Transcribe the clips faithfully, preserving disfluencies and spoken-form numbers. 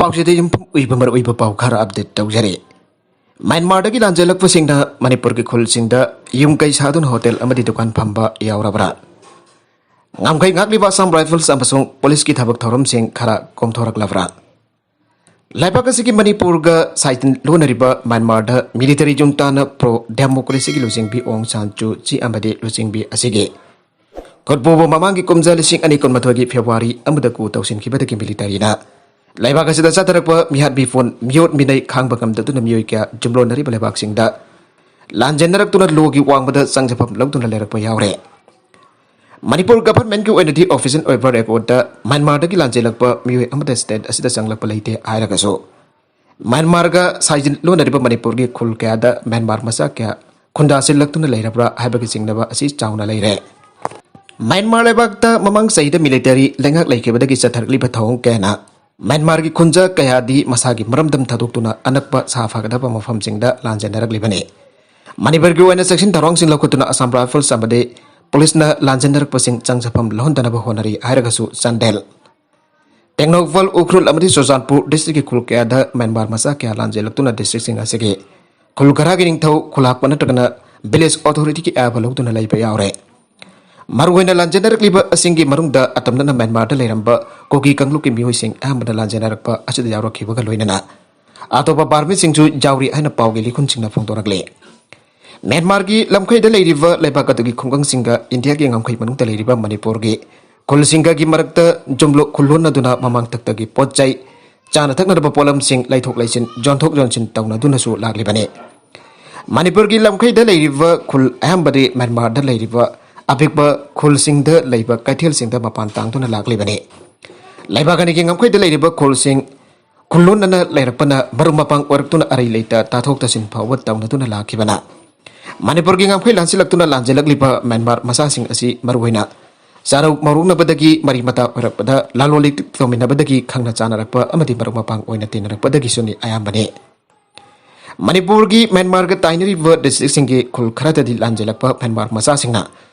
ꯄꯥꯎꯁꯤꯗ ꯌꯨꯝꯐꯝ ꯑꯣꯏꯕ ꯃꯔꯨꯑꯣꯏꯕ ꯄꯥꯎ ꯈꯔ ꯑꯞꯗꯦꯠ ꯇꯧꯖꯔꯤ꯫ ꯃ꯭ꯌꯥꯟꯃꯥꯔꯗꯒꯤ ꯂꯥꯟꯖꯦꯜꯂꯛꯄꯁꯤꯡꯅ ꯃꯅꯤꯄꯨꯔꯒꯤ ꯈꯨꯜꯁꯤꯡꯗ ꯌꯨꯝ ꯀꯩ ꯁꯥꯗꯨꯅ ꯍꯣꯇꯦꯜ ꯑꯃꯗꯤ ꯗꯨꯀꯥꯟ ꯐꯝꯕ ꯌꯥꯎꯔꯕ꯭ꯔꯥ? ꯉꯝꯈꯩ ꯉꯥꯛꯂꯤꯕ ꯑꯁꯥꯝ ꯔꯥꯏꯐꯜꯁ ꯑꯃꯁꯨꯡ ꯄꯨꯂꯤꯁꯀꯤ ꯊꯕꯛ ꯊꯧꯔꯝꯁꯤꯡ ꯈꯔ ꯀꯣꯝꯊꯣꯔꯛꯂꯕ꯭ꯔꯥ? ꯂꯩꯕꯥꯛ ꯑꯁꯤꯒꯤ ꯃꯅꯤꯄꯨꯔꯒ ꯁꯥꯏꯖꯤꯟ ꯂꯣꯟꯅꯔꯤꯕ ꯃ꯭ꯌꯥꯟꯃꯥꯔꯗ ꯃꯤꯂꯤꯇꯔꯤ ꯖꯨꯟꯇꯥꯅ ꯄ꯭ꯔꯣ ꯗꯦꯃꯣꯀ꯭ꯔꯦꯁꯤꯒꯤ ꯂꯨꯆꯤꯡꯕꯤ ꯑꯣꯡ ꯁꯥꯟ ꯁꯨ ꯆꯤ ꯑꯃꯗꯤ ꯂꯨꯆꯤꯡꯕꯤ ꯑꯁꯤꯒꯤ ꯈꯨꯠꯄꯨꯕ ꯃꯃꯥꯡꯒꯤ ꯀꯨꯝꯖꯥ ꯂꯤꯁꯤꯡ ꯑꯅꯤ ꯀꯨꯟꯃꯥꯊꯣꯏꯒꯤ ꯐꯦꯕ꯭ꯔꯨꯋꯥꯔꯤ ꯑꯃꯗ ꯀꯨ ꯇꯧꯁꯤꯟꯈꯤꯕꯗꯒꯤ ꯃꯤꯂꯤꯇꯔꯤꯅ ꯂꯩꯕꯥꯛ ꯑꯁꯤꯗ ꯆꯠꯊꯔꯛꯄ ꯃꯤꯍꯥꯠ ꯃꯤꯄꯨꯟ, ꯃꯤꯑꯣꯠ ꯃꯤꯅꯩ ꯈꯥꯡꯕ ꯉꯝꯗꯗꯨꯅ ꯃꯤꯑꯣꯏ ꯀꯌꯥ ꯌꯨꯝꯂꯣꯟꯅꯔꯤꯕ ꯂꯩꯕꯥꯛꯁꯤꯡꯗ ꯂꯥꯟꯖꯦꯟꯅꯔꯛꯇꯨꯅ ꯂꯣꯒꯤ ꯋꯥꯡꯃꯗ ꯆꯪꯖꯐꯝ ꯂꯧꯗꯨꯅ ꯂꯩꯔꯛꯄ ꯌꯥꯎꯔꯦ꯫ ꯃꯅꯤꯄꯨꯔ ꯒꯚꯔꯟꯃꯦꯟꯠꯀꯤ ꯑꯣꯏꯅꯗꯤ ꯑꯣꯐꯤꯁꯤꯌꯦꯜ ꯑꯣꯏꯕ ꯔꯦꯀꯣꯔꯗꯇ ꯃ꯭ꯌꯥꯟꯃꯥꯔꯗꯒꯤ ꯂꯥꯟꯖꯦꯜꯂꯛꯄ ꯃꯤꯑꯣꯏ ꯑꯃꯠꯇ ꯁ꯭ꯇꯦꯠ ꯑꯁꯤꯗ ꯆꯪꯂꯛꯄ ꯂꯩꯇꯦ ꯍꯥꯏꯔꯒꯁꯨ, ꯃ꯭ꯌꯥꯟꯃꯥꯔꯒ ꯁꯥꯏꯖꯤꯟ ꯂꯣꯟꯅꯔꯤꯕ ꯃꯅꯤꯄꯨꯔꯒꯤ ꯈꯨꯜ ꯀꯌꯥꯗ ꯃ꯭ꯌꯥꯟꯃꯥꯔ ꯃꯆꯥ ꯀꯌꯥ ꯈꯨꯟꯗꯥꯁꯤꯜꯂꯛꯇꯨꯅ ꯂꯩꯔꯕ꯭ꯔꯥ ꯍꯥꯏꯕꯒꯤ ꯆꯤꯡꯅꯕ ꯑꯁꯤ ꯆꯥꯎꯅ ꯂꯩꯔꯦ꯫ ꯃ꯭ꯌꯥꯟꯃꯥꯔ ꯂꯩꯕꯥꯛꯇ ꯃꯃꯥꯡ ꯆꯍꯤꯗ ꯃꯤꯂꯤꯇꯔꯤ ꯂꯩꯉꯥꯛ ꯂꯩꯈꯤꯕꯗꯒꯤ ꯆꯠꯊꯔꯛꯂꯤꯕ ꯊꯧꯑꯣꯡ ꯀꯌꯥꯅ ꯃ꯭ꯌꯥꯟꯃꯥꯔꯒꯤ ꯈꯨꯟꯖꯥ ꯀꯌꯥꯗꯤ ꯃꯁꯥꯒꯤ ꯃꯔꯝꯗꯝ ꯊꯥꯗꯣꯛꯇꯨꯅ ꯑꯅꯛꯄ ꯁꯥ ꯐꯒꯗꯕ ꯃꯐꯝꯁꯤꯡꯗ ꯂꯥꯟꯖꯦꯟꯅꯔꯛꯂꯤꯕꯅꯤ꯫ ꯃꯅꯤꯄꯨꯔꯒꯤ ꯑꯣꯏꯅ ꯆꯦꯛꯁꯤꯟ ꯊꯧꯔꯥꯡꯁꯤꯡ ꯂꯧꯈꯠꯇꯨꯅ ꯑꯁꯥꯝ ꯔꯥꯏꯐꯜꯁ ꯑꯃꯗꯤ ꯄꯨꯂꯤꯁꯅ ꯂꯥꯟꯖꯦꯟꯅꯔꯛꯄꯁꯤꯡ ꯆꯪꯖꯐꯝ ꯂꯧꯍꯟꯗꯅꯕ ꯍꯣꯠꯅꯔꯤ ꯍꯥꯏꯔꯒꯁꯨ, ꯆꯥꯟꯗꯦꯜ, ꯇꯦꯡꯅꯧꯄꯜ, ꯎꯈ꯭ꯔꯨꯜ ꯑꯃꯗꯤ ꯆꯨꯔꯆꯥꯟꯄꯨꯔ ꯗꯤꯁꯇ꯭ꯔꯤꯛꯀꯤ ꯈꯨꯜ ꯀꯌꯥꯗ ꯃ꯭ꯌꯥꯟꯃꯥꯔ ꯃꯆꯥ ꯀꯌꯥ ꯂꯥꯟꯖꯦꯜꯂꯛꯇꯨꯅ ꯗꯤꯁꯇ꯭ꯔꯤꯛꯁꯤꯡ ꯑꯁꯤꯒꯤ ꯈꯨꯜ ꯈꯔꯒꯤ ꯅꯤꯡꯊꯧ, ꯈꯨꯂꯥꯛꯄ ꯅꯠꯇ꯭ꯔꯒꯅ ꯚꯤꯂꯦꯖ ꯑꯣꯊꯣꯔꯤꯇꯤꯒꯤ ꯑꯌꯥꯕ ꯂꯧꯗꯨꯅ ꯂꯩꯕ ꯌꯥꯎꯔꯦ꯫ ꯃꯔꯨꯑꯣꯏꯅ ꯂꯥꯟꯖꯦꯟꯅꯔꯛꯂꯤꯕ ꯑꯁꯤꯡꯒꯤ ꯃꯅꯨꯡꯗ ꯑꯇꯝꯅꯅ ꯃ꯭ꯌꯥꯟꯃꯥꯔꯗ ꯂꯩꯔꯝꯕ ꯀꯨꯀꯤ ꯀꯥꯡꯂꯨꯞꯀꯤ ꯃꯤꯑꯣꯏꯁꯤꯡ ꯑꯌꯥꯝꯕꯅ ꯂꯥꯟꯖꯦꯟꯅꯔꯛꯄ ꯑꯁꯤꯗ ꯌꯥꯎꯔꯛꯈꯤꯕꯒ ꯂꯣꯏꯅꯅ ꯑꯇꯣꯞꯄ ꯕꯥꯔꯃꯤꯁꯤꯡꯁꯨ ꯌꯥꯎꯔꯤ ꯍꯥꯏꯅ ꯄꯥꯎꯒꯤ ꯂꯤꯈꯨꯟꯁꯤꯡꯅ ꯐꯣꯡꯗꯣꯔꯛꯂꯤ꯫ ꯃ꯭ꯌꯥꯟꯃꯥꯔꯒꯤ ꯂꯝꯈꯩꯗ ꯂꯩꯔꯤꯕ ꯂꯩꯕꯥꯛ ꯑꯗꯨꯒꯤ ꯈꯨꯡꯒꯪꯁꯤꯡꯒ ꯏꯟꯗꯤꯌꯥꯒꯤ ꯉꯝꯈꯩ ꯃꯅꯨꯡꯗ ꯂꯩꯔꯤꯕ ꯃꯅꯤꯄꯨꯔꯒꯤ ꯈꯨꯜꯁꯤꯡꯒꯒꯤ ꯃꯔꯛꯇ ꯖꯨꯝꯂꯨ ꯈꯨꯜꯂꯣꯟꯅꯗꯨꯅ ꯃꯃꯥꯡ ꯊꯛꯇꯒꯤ ꯄꯣꯠ ꯆꯩ, ꯆꯥꯅ ꯊꯛꯅꯔꯕ ꯄꯣꯠꯂꯝꯁꯤꯡ ꯂꯩꯊꯣꯛ ꯂꯩꯁꯤꯟ, ꯌꯣꯟꯊꯣꯛ ꯌꯣꯟꯁꯤꯟ ꯇꯧꯅꯗꯨꯅꯁꯨ ꯂꯥꯛꯂꯤꯕꯅꯤ꯫ ꯃꯅꯤꯄꯨꯔꯒꯤ ꯂꯝꯈꯩꯗ ꯂꯩꯔꯤꯕ ꯈꯨꯜ ꯑꯌꯥꯝꯕꯗꯤ ꯃ꯭ꯌꯥꯟꯃꯥꯔꯗ ꯂꯩꯔꯤꯕ ꯑꯄꯤꯛꯄ ꯈꯨꯜꯁꯤꯡꯗ ꯂꯩꯕ ꯀꯩꯊꯦꯜꯁꯤꯡꯗ ꯃꯄꯥꯟ ꯇꯥꯡꯗꯨꯅ ꯂꯥꯛꯂꯤꯕꯅꯤ꯫ ꯂꯩꯕꯥꯛ ꯑꯅꯤꯒꯤ ꯉꯝꯈꯩꯗ ꯂꯩꯔꯤꯕ ꯈꯨꯜꯁꯤꯡ ꯈꯨꯜꯂꯣꯟꯅꯅ ꯂꯩꯔꯛꯄꯅ ꯃꯔꯨꯞ ꯃꯄꯥꯡ ꯑꯣꯏꯔꯛꯇꯨꯅ ꯑꯔꯩ ꯂꯩꯇ ꯇꯥꯊꯣꯛ ꯇꯥꯁꯤꯟ ꯐꯥꯎꯕ ꯇꯧꯅꯗꯨꯅ ꯂꯥꯛꯈꯤꯕꯅ ꯃꯅꯤꯄꯨꯔꯒꯤ ꯉꯝꯈꯩ ꯂꯥꯟꯁꯤꯜꯂꯛꯇꯨꯅ ꯂꯥꯟꯖꯦꯜꯂꯛꯂꯤꯕ ꯃ꯭ꯌꯥꯟꯃꯥꯔ ꯃꯆꯥꯁꯤꯡ ꯑꯁꯤ ꯃꯔꯨꯑꯣꯏꯅ ꯆꯥꯔꯧ ꯃꯧꯔꯧꯅꯕꯗꯒꯤ, ꯃꯔꯤ ꯃꯇꯥ ꯑꯣꯏꯔꯛꯄꯗ, ꯂꯂꯣꯟ ꯏꯇꯤꯛ ꯇꯧꯃꯤꯟꯅꯕꯗꯒꯤ ꯈꯪꯅ ꯆꯥꯟꯅꯔꯛꯄ ꯑꯃꯗꯤ ꯃꯔꯨꯞ ꯃꯄꯥꯡ ꯑꯣꯏꯅ ꯇꯤꯟꯅꯔꯛꯄꯗꯒꯤꯁꯨꯅꯤ ꯑꯌꯥꯝꯕꯅꯤ꯫ ꯃꯅꯤꯄꯨꯔꯒꯤ ꯃ꯭ꯌꯥꯟꯃꯥꯔꯒ ꯇꯥꯏꯅꯔꯤꯕ ꯗꯤꯁꯇ꯭ꯔꯤꯛꯁꯤꯡꯒꯤ ꯈꯨꯜ ꯈꯔꯗꯗꯤ ꯂꯥꯟꯖꯦꯜꯂꯛꯄ ꯃ꯭ꯌꯥꯟꯃꯥꯔ ꯃꯆꯥꯁꯤꯡꯅ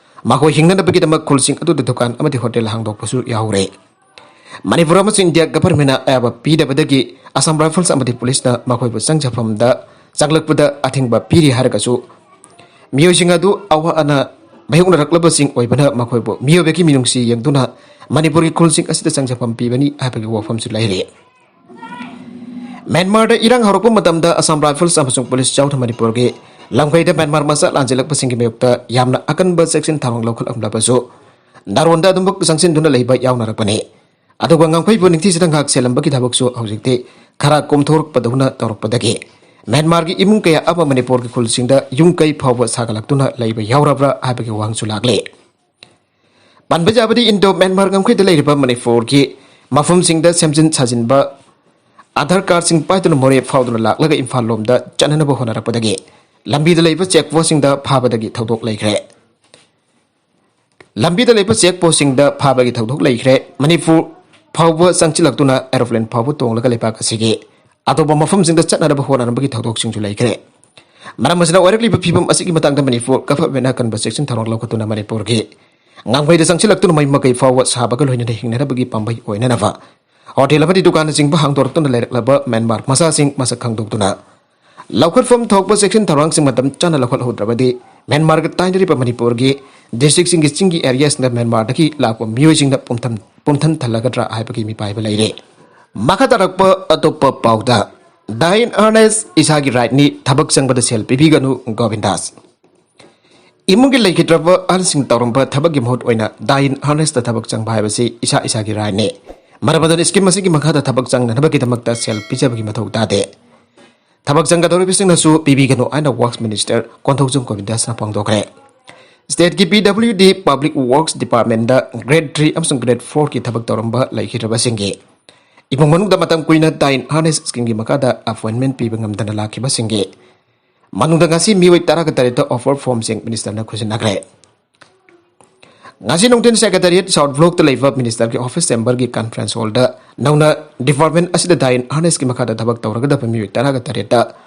ꯃꯈꯣꯏ ꯍꯤꯡꯅꯅꯕꯒꯤꯗꯃꯛ ꯈꯨꯜꯁꯤꯡ ꯑꯗꯨꯗ ꯗꯨꯀꯥꯟ ꯑꯃꯗꯤ ꯍꯣꯇꯦꯜ ꯍꯥꯡꯗꯣꯛꯄꯁꯨ ꯌꯥꯎꯔꯦ꯫ ꯃꯅꯤꯄꯨꯔ ꯑꯃꯁꯨꯡ ꯏꯟꯗꯤꯌꯥ ꯒꯚꯔꯟꯃꯦꯟꯅ ꯑꯌꯥꯕ ꯄꯤꯗꯕꯗꯒꯤ ꯑꯁꯥꯝ ꯔꯥꯏꯐꯜꯁ ꯑꯃꯗꯤ ꯄꯨꯂꯤꯁꯅ ꯃꯈꯣꯏꯕꯨ ꯆꯪꯖꯐꯝꯗ ꯆꯪꯂꯛꯄꯗ ꯑꯊꯤꯡꯕ ꯄꯤꯔꯤ ꯍꯥꯏꯔꯒꯁꯨ, ꯃꯤꯑꯣꯏꯁꯤꯡ ꯑꯗꯨ ꯑꯋꯥ ꯑꯅꯥ ꯃꯥꯌꯣꯛꯅꯔꯛꯂꯕꯁꯤꯡ ꯑꯣꯏꯕꯅ ꯃꯈꯣꯏꯕꯨ ꯃꯤꯑꯣꯏꯕꯒꯤ ꯃꯤꯅꯨꯡꯁꯤ ꯌꯦꯡꯗꯨꯅ ꯃꯅꯤꯄꯨꯔꯒꯤ ꯈꯨꯜꯁꯤꯡ ꯑꯁꯤꯗ ꯆꯪꯖꯐꯝ ꯄꯤꯕꯅꯤ ꯍꯥꯏꯕꯒꯤ ꯋꯥꯐꯝꯁꯨ ꯂꯩꯔꯤ꯫ ꯃ꯭ꯌꯥꯟꯃꯥꯔꯗ ꯏꯔꯥꯡ ꯍꯧꯔꯛꯄ ꯃꯇꯝꯗ ꯑꯁꯥꯝ ꯔꯥꯏꯐꯜꯁ ꯑꯃꯁꯨꯡ ꯄꯨꯂꯤꯁ ꯌꯥꯎꯅ ꯃꯅꯤꯄꯨꯔꯒꯤ ꯂꯝꯈꯩꯗ ꯃ꯭ꯌꯥꯟꯃꯥꯔ ꯃꯆꯥ ꯂꯥꯟꯖꯦꯜꯂꯛꯄꯁꯤꯡꯒꯤ ꯃꯥꯌꯣꯛꯇ ꯌꯥꯝꯅ ꯑꯀꯟꯕ ꯆꯦꯛꯁꯤꯟ ꯊꯧꯔꯥꯡ ꯂꯧꯈꯠꯂꯝꯂꯕꯁꯨ, ꯅꯥꯔꯣꯟꯗ ꯑꯗꯨꯃꯛ ꯆꯪꯁꯤꯟꯗꯨꯅ ꯂꯩꯕ ꯌꯥꯎꯅꯔꯛꯄꯅꯤ꯫ ꯑꯗꯨꯒ ꯉꯝꯈꯩꯕꯨ ꯅꯤꯡꯊꯤꯖꯅ ꯉꯥꯛ ꯁꯦꯜꯂꯝꯕꯒꯤ ꯊꯕꯛꯁꯨ ꯍꯧꯖꯤꯛꯇꯤ ꯈꯔ ꯀꯣꯝꯊꯣꯔꯛꯄꯗꯧꯅ ꯇꯧꯔꯛꯄꯗꯒꯤ ꯃ꯭ꯌꯥꯟꯃꯥꯔꯒꯤ ꯏꯃꯨꯡ ꯀꯌꯥ ꯑꯃ ꯃꯅꯤꯄꯨꯔꯒꯤ ꯈꯨꯜꯁꯤꯡꯗ ꯌꯨꯝ ꯀꯩ ꯐꯥꯎꯕ ꯁꯥꯒꯠꯂꯛꯇꯨꯅ ꯂꯩꯕ ꯌꯥꯎꯔꯕ꯭ꯔꯥ ꯍꯥꯏꯕꯒꯤ ꯋꯥꯍꯪꯁꯨ ꯂꯥꯛꯂꯤ꯫ ꯄꯟꯕ ꯌꯥꯕꯗꯤ, ꯏꯟꯗꯣ ꯃ꯭ꯌꯥꯟꯃꯥꯔ ꯉꯝꯈꯩꯗ ꯂꯩꯔꯤꯕ ꯃꯅꯤꯄꯨꯔꯒꯤ ꯃꯐꯝꯁꯤꯡꯗ ꯁꯦꯝꯖꯤꯟ ꯁꯥꯖꯤꯟꯕ, ꯑꯙꯥꯔ ꯀꯥꯔꯗꯁꯤꯡ ꯄꯥꯏꯗꯨꯅ ꯃꯣꯔꯦ ꯐꯥꯎꯗꯨꯅ ꯂꯥꯛꯂꯒ ꯏꯝꯐꯥꯜ ꯂꯣꯝꯗ ꯆꯠꯅꯅꯕ ꯍꯣꯠꯅꯔꯛꯄꯗꯒꯤ ꯂꯝꯕꯤꯗ ꯂꯩꯕ ꯆꯦꯛ ꯄꯣꯁꯁꯤꯡꯗ ꯐꯥꯕꯗꯒꯤ ꯊꯧꯗꯣꯛ ꯂꯩꯈ꯭ꯔꯦ꯫ ꯂꯝꯕꯤꯗ ꯂꯩꯕ ꯆꯦꯛ ꯄꯣꯁꯁꯤꯡꯗ ꯐꯥꯕꯒꯤ ꯊꯧꯗꯣꯛ ꯂꯩꯈ꯭ꯔꯦ꯫ ꯃꯅꯤꯄꯨꯔ ꯐꯥꯎꯕ ꯆꯪꯁꯤꯜꯂꯛꯇꯨꯅ ꯑꯦꯔꯣꯄ꯭ꯂꯦꯟ ꯐꯥꯎꯕ ꯇꯣꯡꯂꯒ ꯂꯩꯕꯥꯛ ꯑꯁꯤꯒꯤ ꯑꯇꯣꯞꯄ ꯃꯐꯝꯁꯤꯡꯗ ꯆꯠꯅꯅꯕ ꯍꯣꯠꯅꯔꯝꯕꯒꯤ ꯊꯧꯗꯣꯛꯁꯤꯡꯁꯨ ꯂꯩꯈ꯭ꯔꯦ꯫ ꯃꯔꯝ ꯑꯁꯤꯅ ꯑꯣꯏꯔꯛꯂꯤꯕ ꯐꯤꯕꯝ ꯑꯁꯤꯒꯤ ꯃꯇꯥꯡꯗ ꯃꯅꯤꯄꯨꯔ ꯒꯚꯔꯟꯃꯦꯟꯅ ꯑꯀꯟꯕ ꯆꯦꯛꯁꯤꯟ ꯊꯧꯔꯥꯡ ꯂꯧꯈꯠꯇꯨꯅ ꯃꯅꯤꯄꯨꯔꯒꯤ ꯉꯝꯈꯩꯗ ꯆꯪꯁꯤꯜꯂꯛꯇꯨꯅ ꯃꯌꯨꯝ ꯃꯀꯩ ꯐꯥꯎꯕ ꯁꯥꯕꯒ ꯂꯣꯏꯅꯅ ꯍꯤꯡꯅꯅꯕꯒꯤ ꯄꯥꯝꯕꯩ ꯑꯣꯏꯅꯅꯕ ꯍꯣꯇꯦꯜ ꯑꯃꯗꯤ ꯗꯨꯀꯥꯟꯅꯆꯤꯡꯕ ꯍꯥꯡꯗꯣꯔꯛꯇꯨꯅ ꯂꯩꯔꯛꯂꯕ ꯃ꯭ꯌꯥꯟꯃꯥꯔ ꯃꯆꯥꯁꯤꯡ ꯃꯁꯛ ꯈꯪꯗꯣꯛꯇꯨꯅ ꯂꯧꯈꯠꯐꯝ ꯊꯣꯛꯄ ꯆꯦꯛꯁꯤꯟ ꯊꯧꯔꯥꯡꯁꯤꯡ ꯃꯇꯝ ꯆꯥꯅ ꯂꯧꯈꯠꯍꯧꯗ꯭ꯔꯕꯗꯤ ꯃ꯭ꯌꯥꯟꯃꯥꯔꯒ ꯇꯥꯏꯅꯔꯤꯕ ꯃꯅꯤꯄꯨꯔꯒꯤ ꯗꯤꯁꯇ꯭ꯔꯤꯛꯁꯤꯡꯒꯤ ꯆꯤꯡꯒꯤ ꯑꯦꯔꯤꯌꯥꯁꯤꯡꯗ ꯃ꯭ꯌꯥꯟꯃꯥꯔꯗꯒꯤ ꯂꯥꯛꯄ ꯃꯤꯑꯣꯏꯁꯤꯡꯗ ꯄꯨꯝꯊꯝ-, ꯄꯨꯝꯊꯟ ꯊꯜꯂꯒꯗ꯭ꯔꯥ ꯍꯥꯏꯕꯒꯤ ꯃꯤꯄꯥꯏꯕ ꯂꯩꯔꯦ꯫ ꯃꯈꯥ ꯇꯥꯔꯛꯄ ꯑꯇꯣꯞꯄ ꯄꯥꯎꯗ, ꯗꯥꯏꯟ ꯑꯥꯔꯅꯦꯁ ꯏꯁꯥꯒꯤ ꯔꯥꯏꯠꯅꯤ, ꯊꯕꯛ ꯆꯪꯕꯗ ꯁꯦꯜ ꯄꯤꯕꯤꯒꯅꯨ, ꯒꯣꯕꯤꯟꯗꯥꯁ꯫ ꯏꯃꯨꯡꯒꯤ ꯂꯩꯈꯤꯗ꯭ꯔꯕ ꯑꯍꯜꯁꯤꯡ ꯇꯧꯔꯝꯕ ꯊꯕꯛꯀꯤ ꯃꯍꯨꯠ ꯑꯣꯏꯅ ꯗꯥꯏꯟ ꯑꯥꯔꯅꯦꯁꯇ ꯊꯕꯛ ꯆꯪꯕ ꯍꯥꯏꯕꯁꯤ ꯏꯁꯥ ꯏꯁꯥꯒꯤ ꯔꯥꯏꯠꯅꯤ꯫ ꯃꯔꯝ ꯑꯗꯨꯅ ꯁ꯭ꯀꯤꯝ ꯑꯁꯤꯒꯤ ꯃꯈꯥꯗ ꯊꯕꯛ ꯆꯪꯅꯅꯕꯒꯤꯗꯃꯛꯇ ꯁꯦꯜ ꯄꯤꯖꯕꯒꯤ ꯃꯊꯧ ꯇꯥꯗꯦ꯫ ꯊꯕꯛ ꯆꯪꯒꯗꯧꯔꯤꯕꯁꯤꯡꯅꯁꯨ ꯄꯤꯕꯤꯒꯅꯨ ꯍꯥꯏꯅ ꯋꯥꯔꯛꯁ ꯃꯤꯅꯤꯁꯇꯔ ꯀꯣꯟꯊꯧꯖꯝ ꯒꯣꯕꯤꯟꯗꯥꯁꯅ ꯐꯣꯡꯗꯣꯛꯈ꯭ꯔꯦ꯫ ꯁ꯭ꯇꯦꯠꯀꯤ ꯄꯤ ꯗꯕ꯭ꯂꯤꯎ ꯗꯤ ꯄꯕ꯭ꯂꯤꯛ ꯋꯥꯔꯛꯁ ꯗꯤꯄꯥꯔꯠꯃꯦꯟꯗ ꯒ꯭ꯔꯦꯗ ꯊ꯭ꯔꯤ ꯑꯃꯁꯨꯡ ꯒ꯭ꯔꯦꯗ ꯐꯣꯔꯒꯤ ꯊꯕꯛ ꯇꯧꯔꯝꯕ ꯂꯩꯈꯤꯗ꯭ꯔꯕꯁꯤꯡꯒꯤ ꯏꯃꯨꯡ ꯃꯅꯨꯡꯗ ꯃꯇꯝ ꯀꯨꯏꯅ ꯗꯥꯏꯟ ꯑꯥꯔꯅꯦꯁ ꯁ꯭ꯀꯤꯝꯒꯤ ꯃꯈꯥꯗ ꯑꯦꯄꯣꯏꯟꯃꯦꯟ ꯄꯤꯕ ꯉꯝꯗꯅ ꯂꯥꯛꯈꯤꯕꯁꯤꯡꯒꯤ ꯃꯅꯨꯡꯗ ꯉꯁꯤ ꯃꯤꯑꯣꯏ ꯇꯔꯥꯒ ꯇꯔꯦꯠꯇ ꯑꯣꯐꯔ ꯐꯣꯔꯝꯁꯤꯡ ꯃꯤꯅꯤꯁꯇꯔꯅ ꯈꯨꯠꯁꯤꯟꯅꯈ꯭ꯔꯦ꯫ ꯉꯁꯤ ꯅꯨꯡꯊꯤꯜ ꯁꯦꯀ꯭ꯔꯦꯇꯔꯤꯌꯦꯠ ꯁꯥꯎꯠ ꯕ꯭ꯂꯣꯛꯇ ꯂꯩꯕ ꯃꯤꯅꯤꯁꯇꯔꯒꯤ ꯑꯣꯐꯤꯁ ꯆꯦꯝꯕꯔꯒꯤ ꯀꯟꯐ꯭ꯔꯦꯟꯁ ꯍꯣꯜꯗ ꯅꯧꯅ ꯗꯤꯄꯥꯔꯠꯃꯦꯟ ꯑꯁꯤꯗ ꯗꯥꯏꯟ ꯑꯥꯔꯅꯦꯁꯀꯤ ꯃꯈꯥꯗ ꯊꯕꯛ ꯇꯧꯔꯒꯗꯕ ꯃꯤꯑꯣꯏ ꯇꯔꯥꯒ ꯇꯔꯦꯠꯇ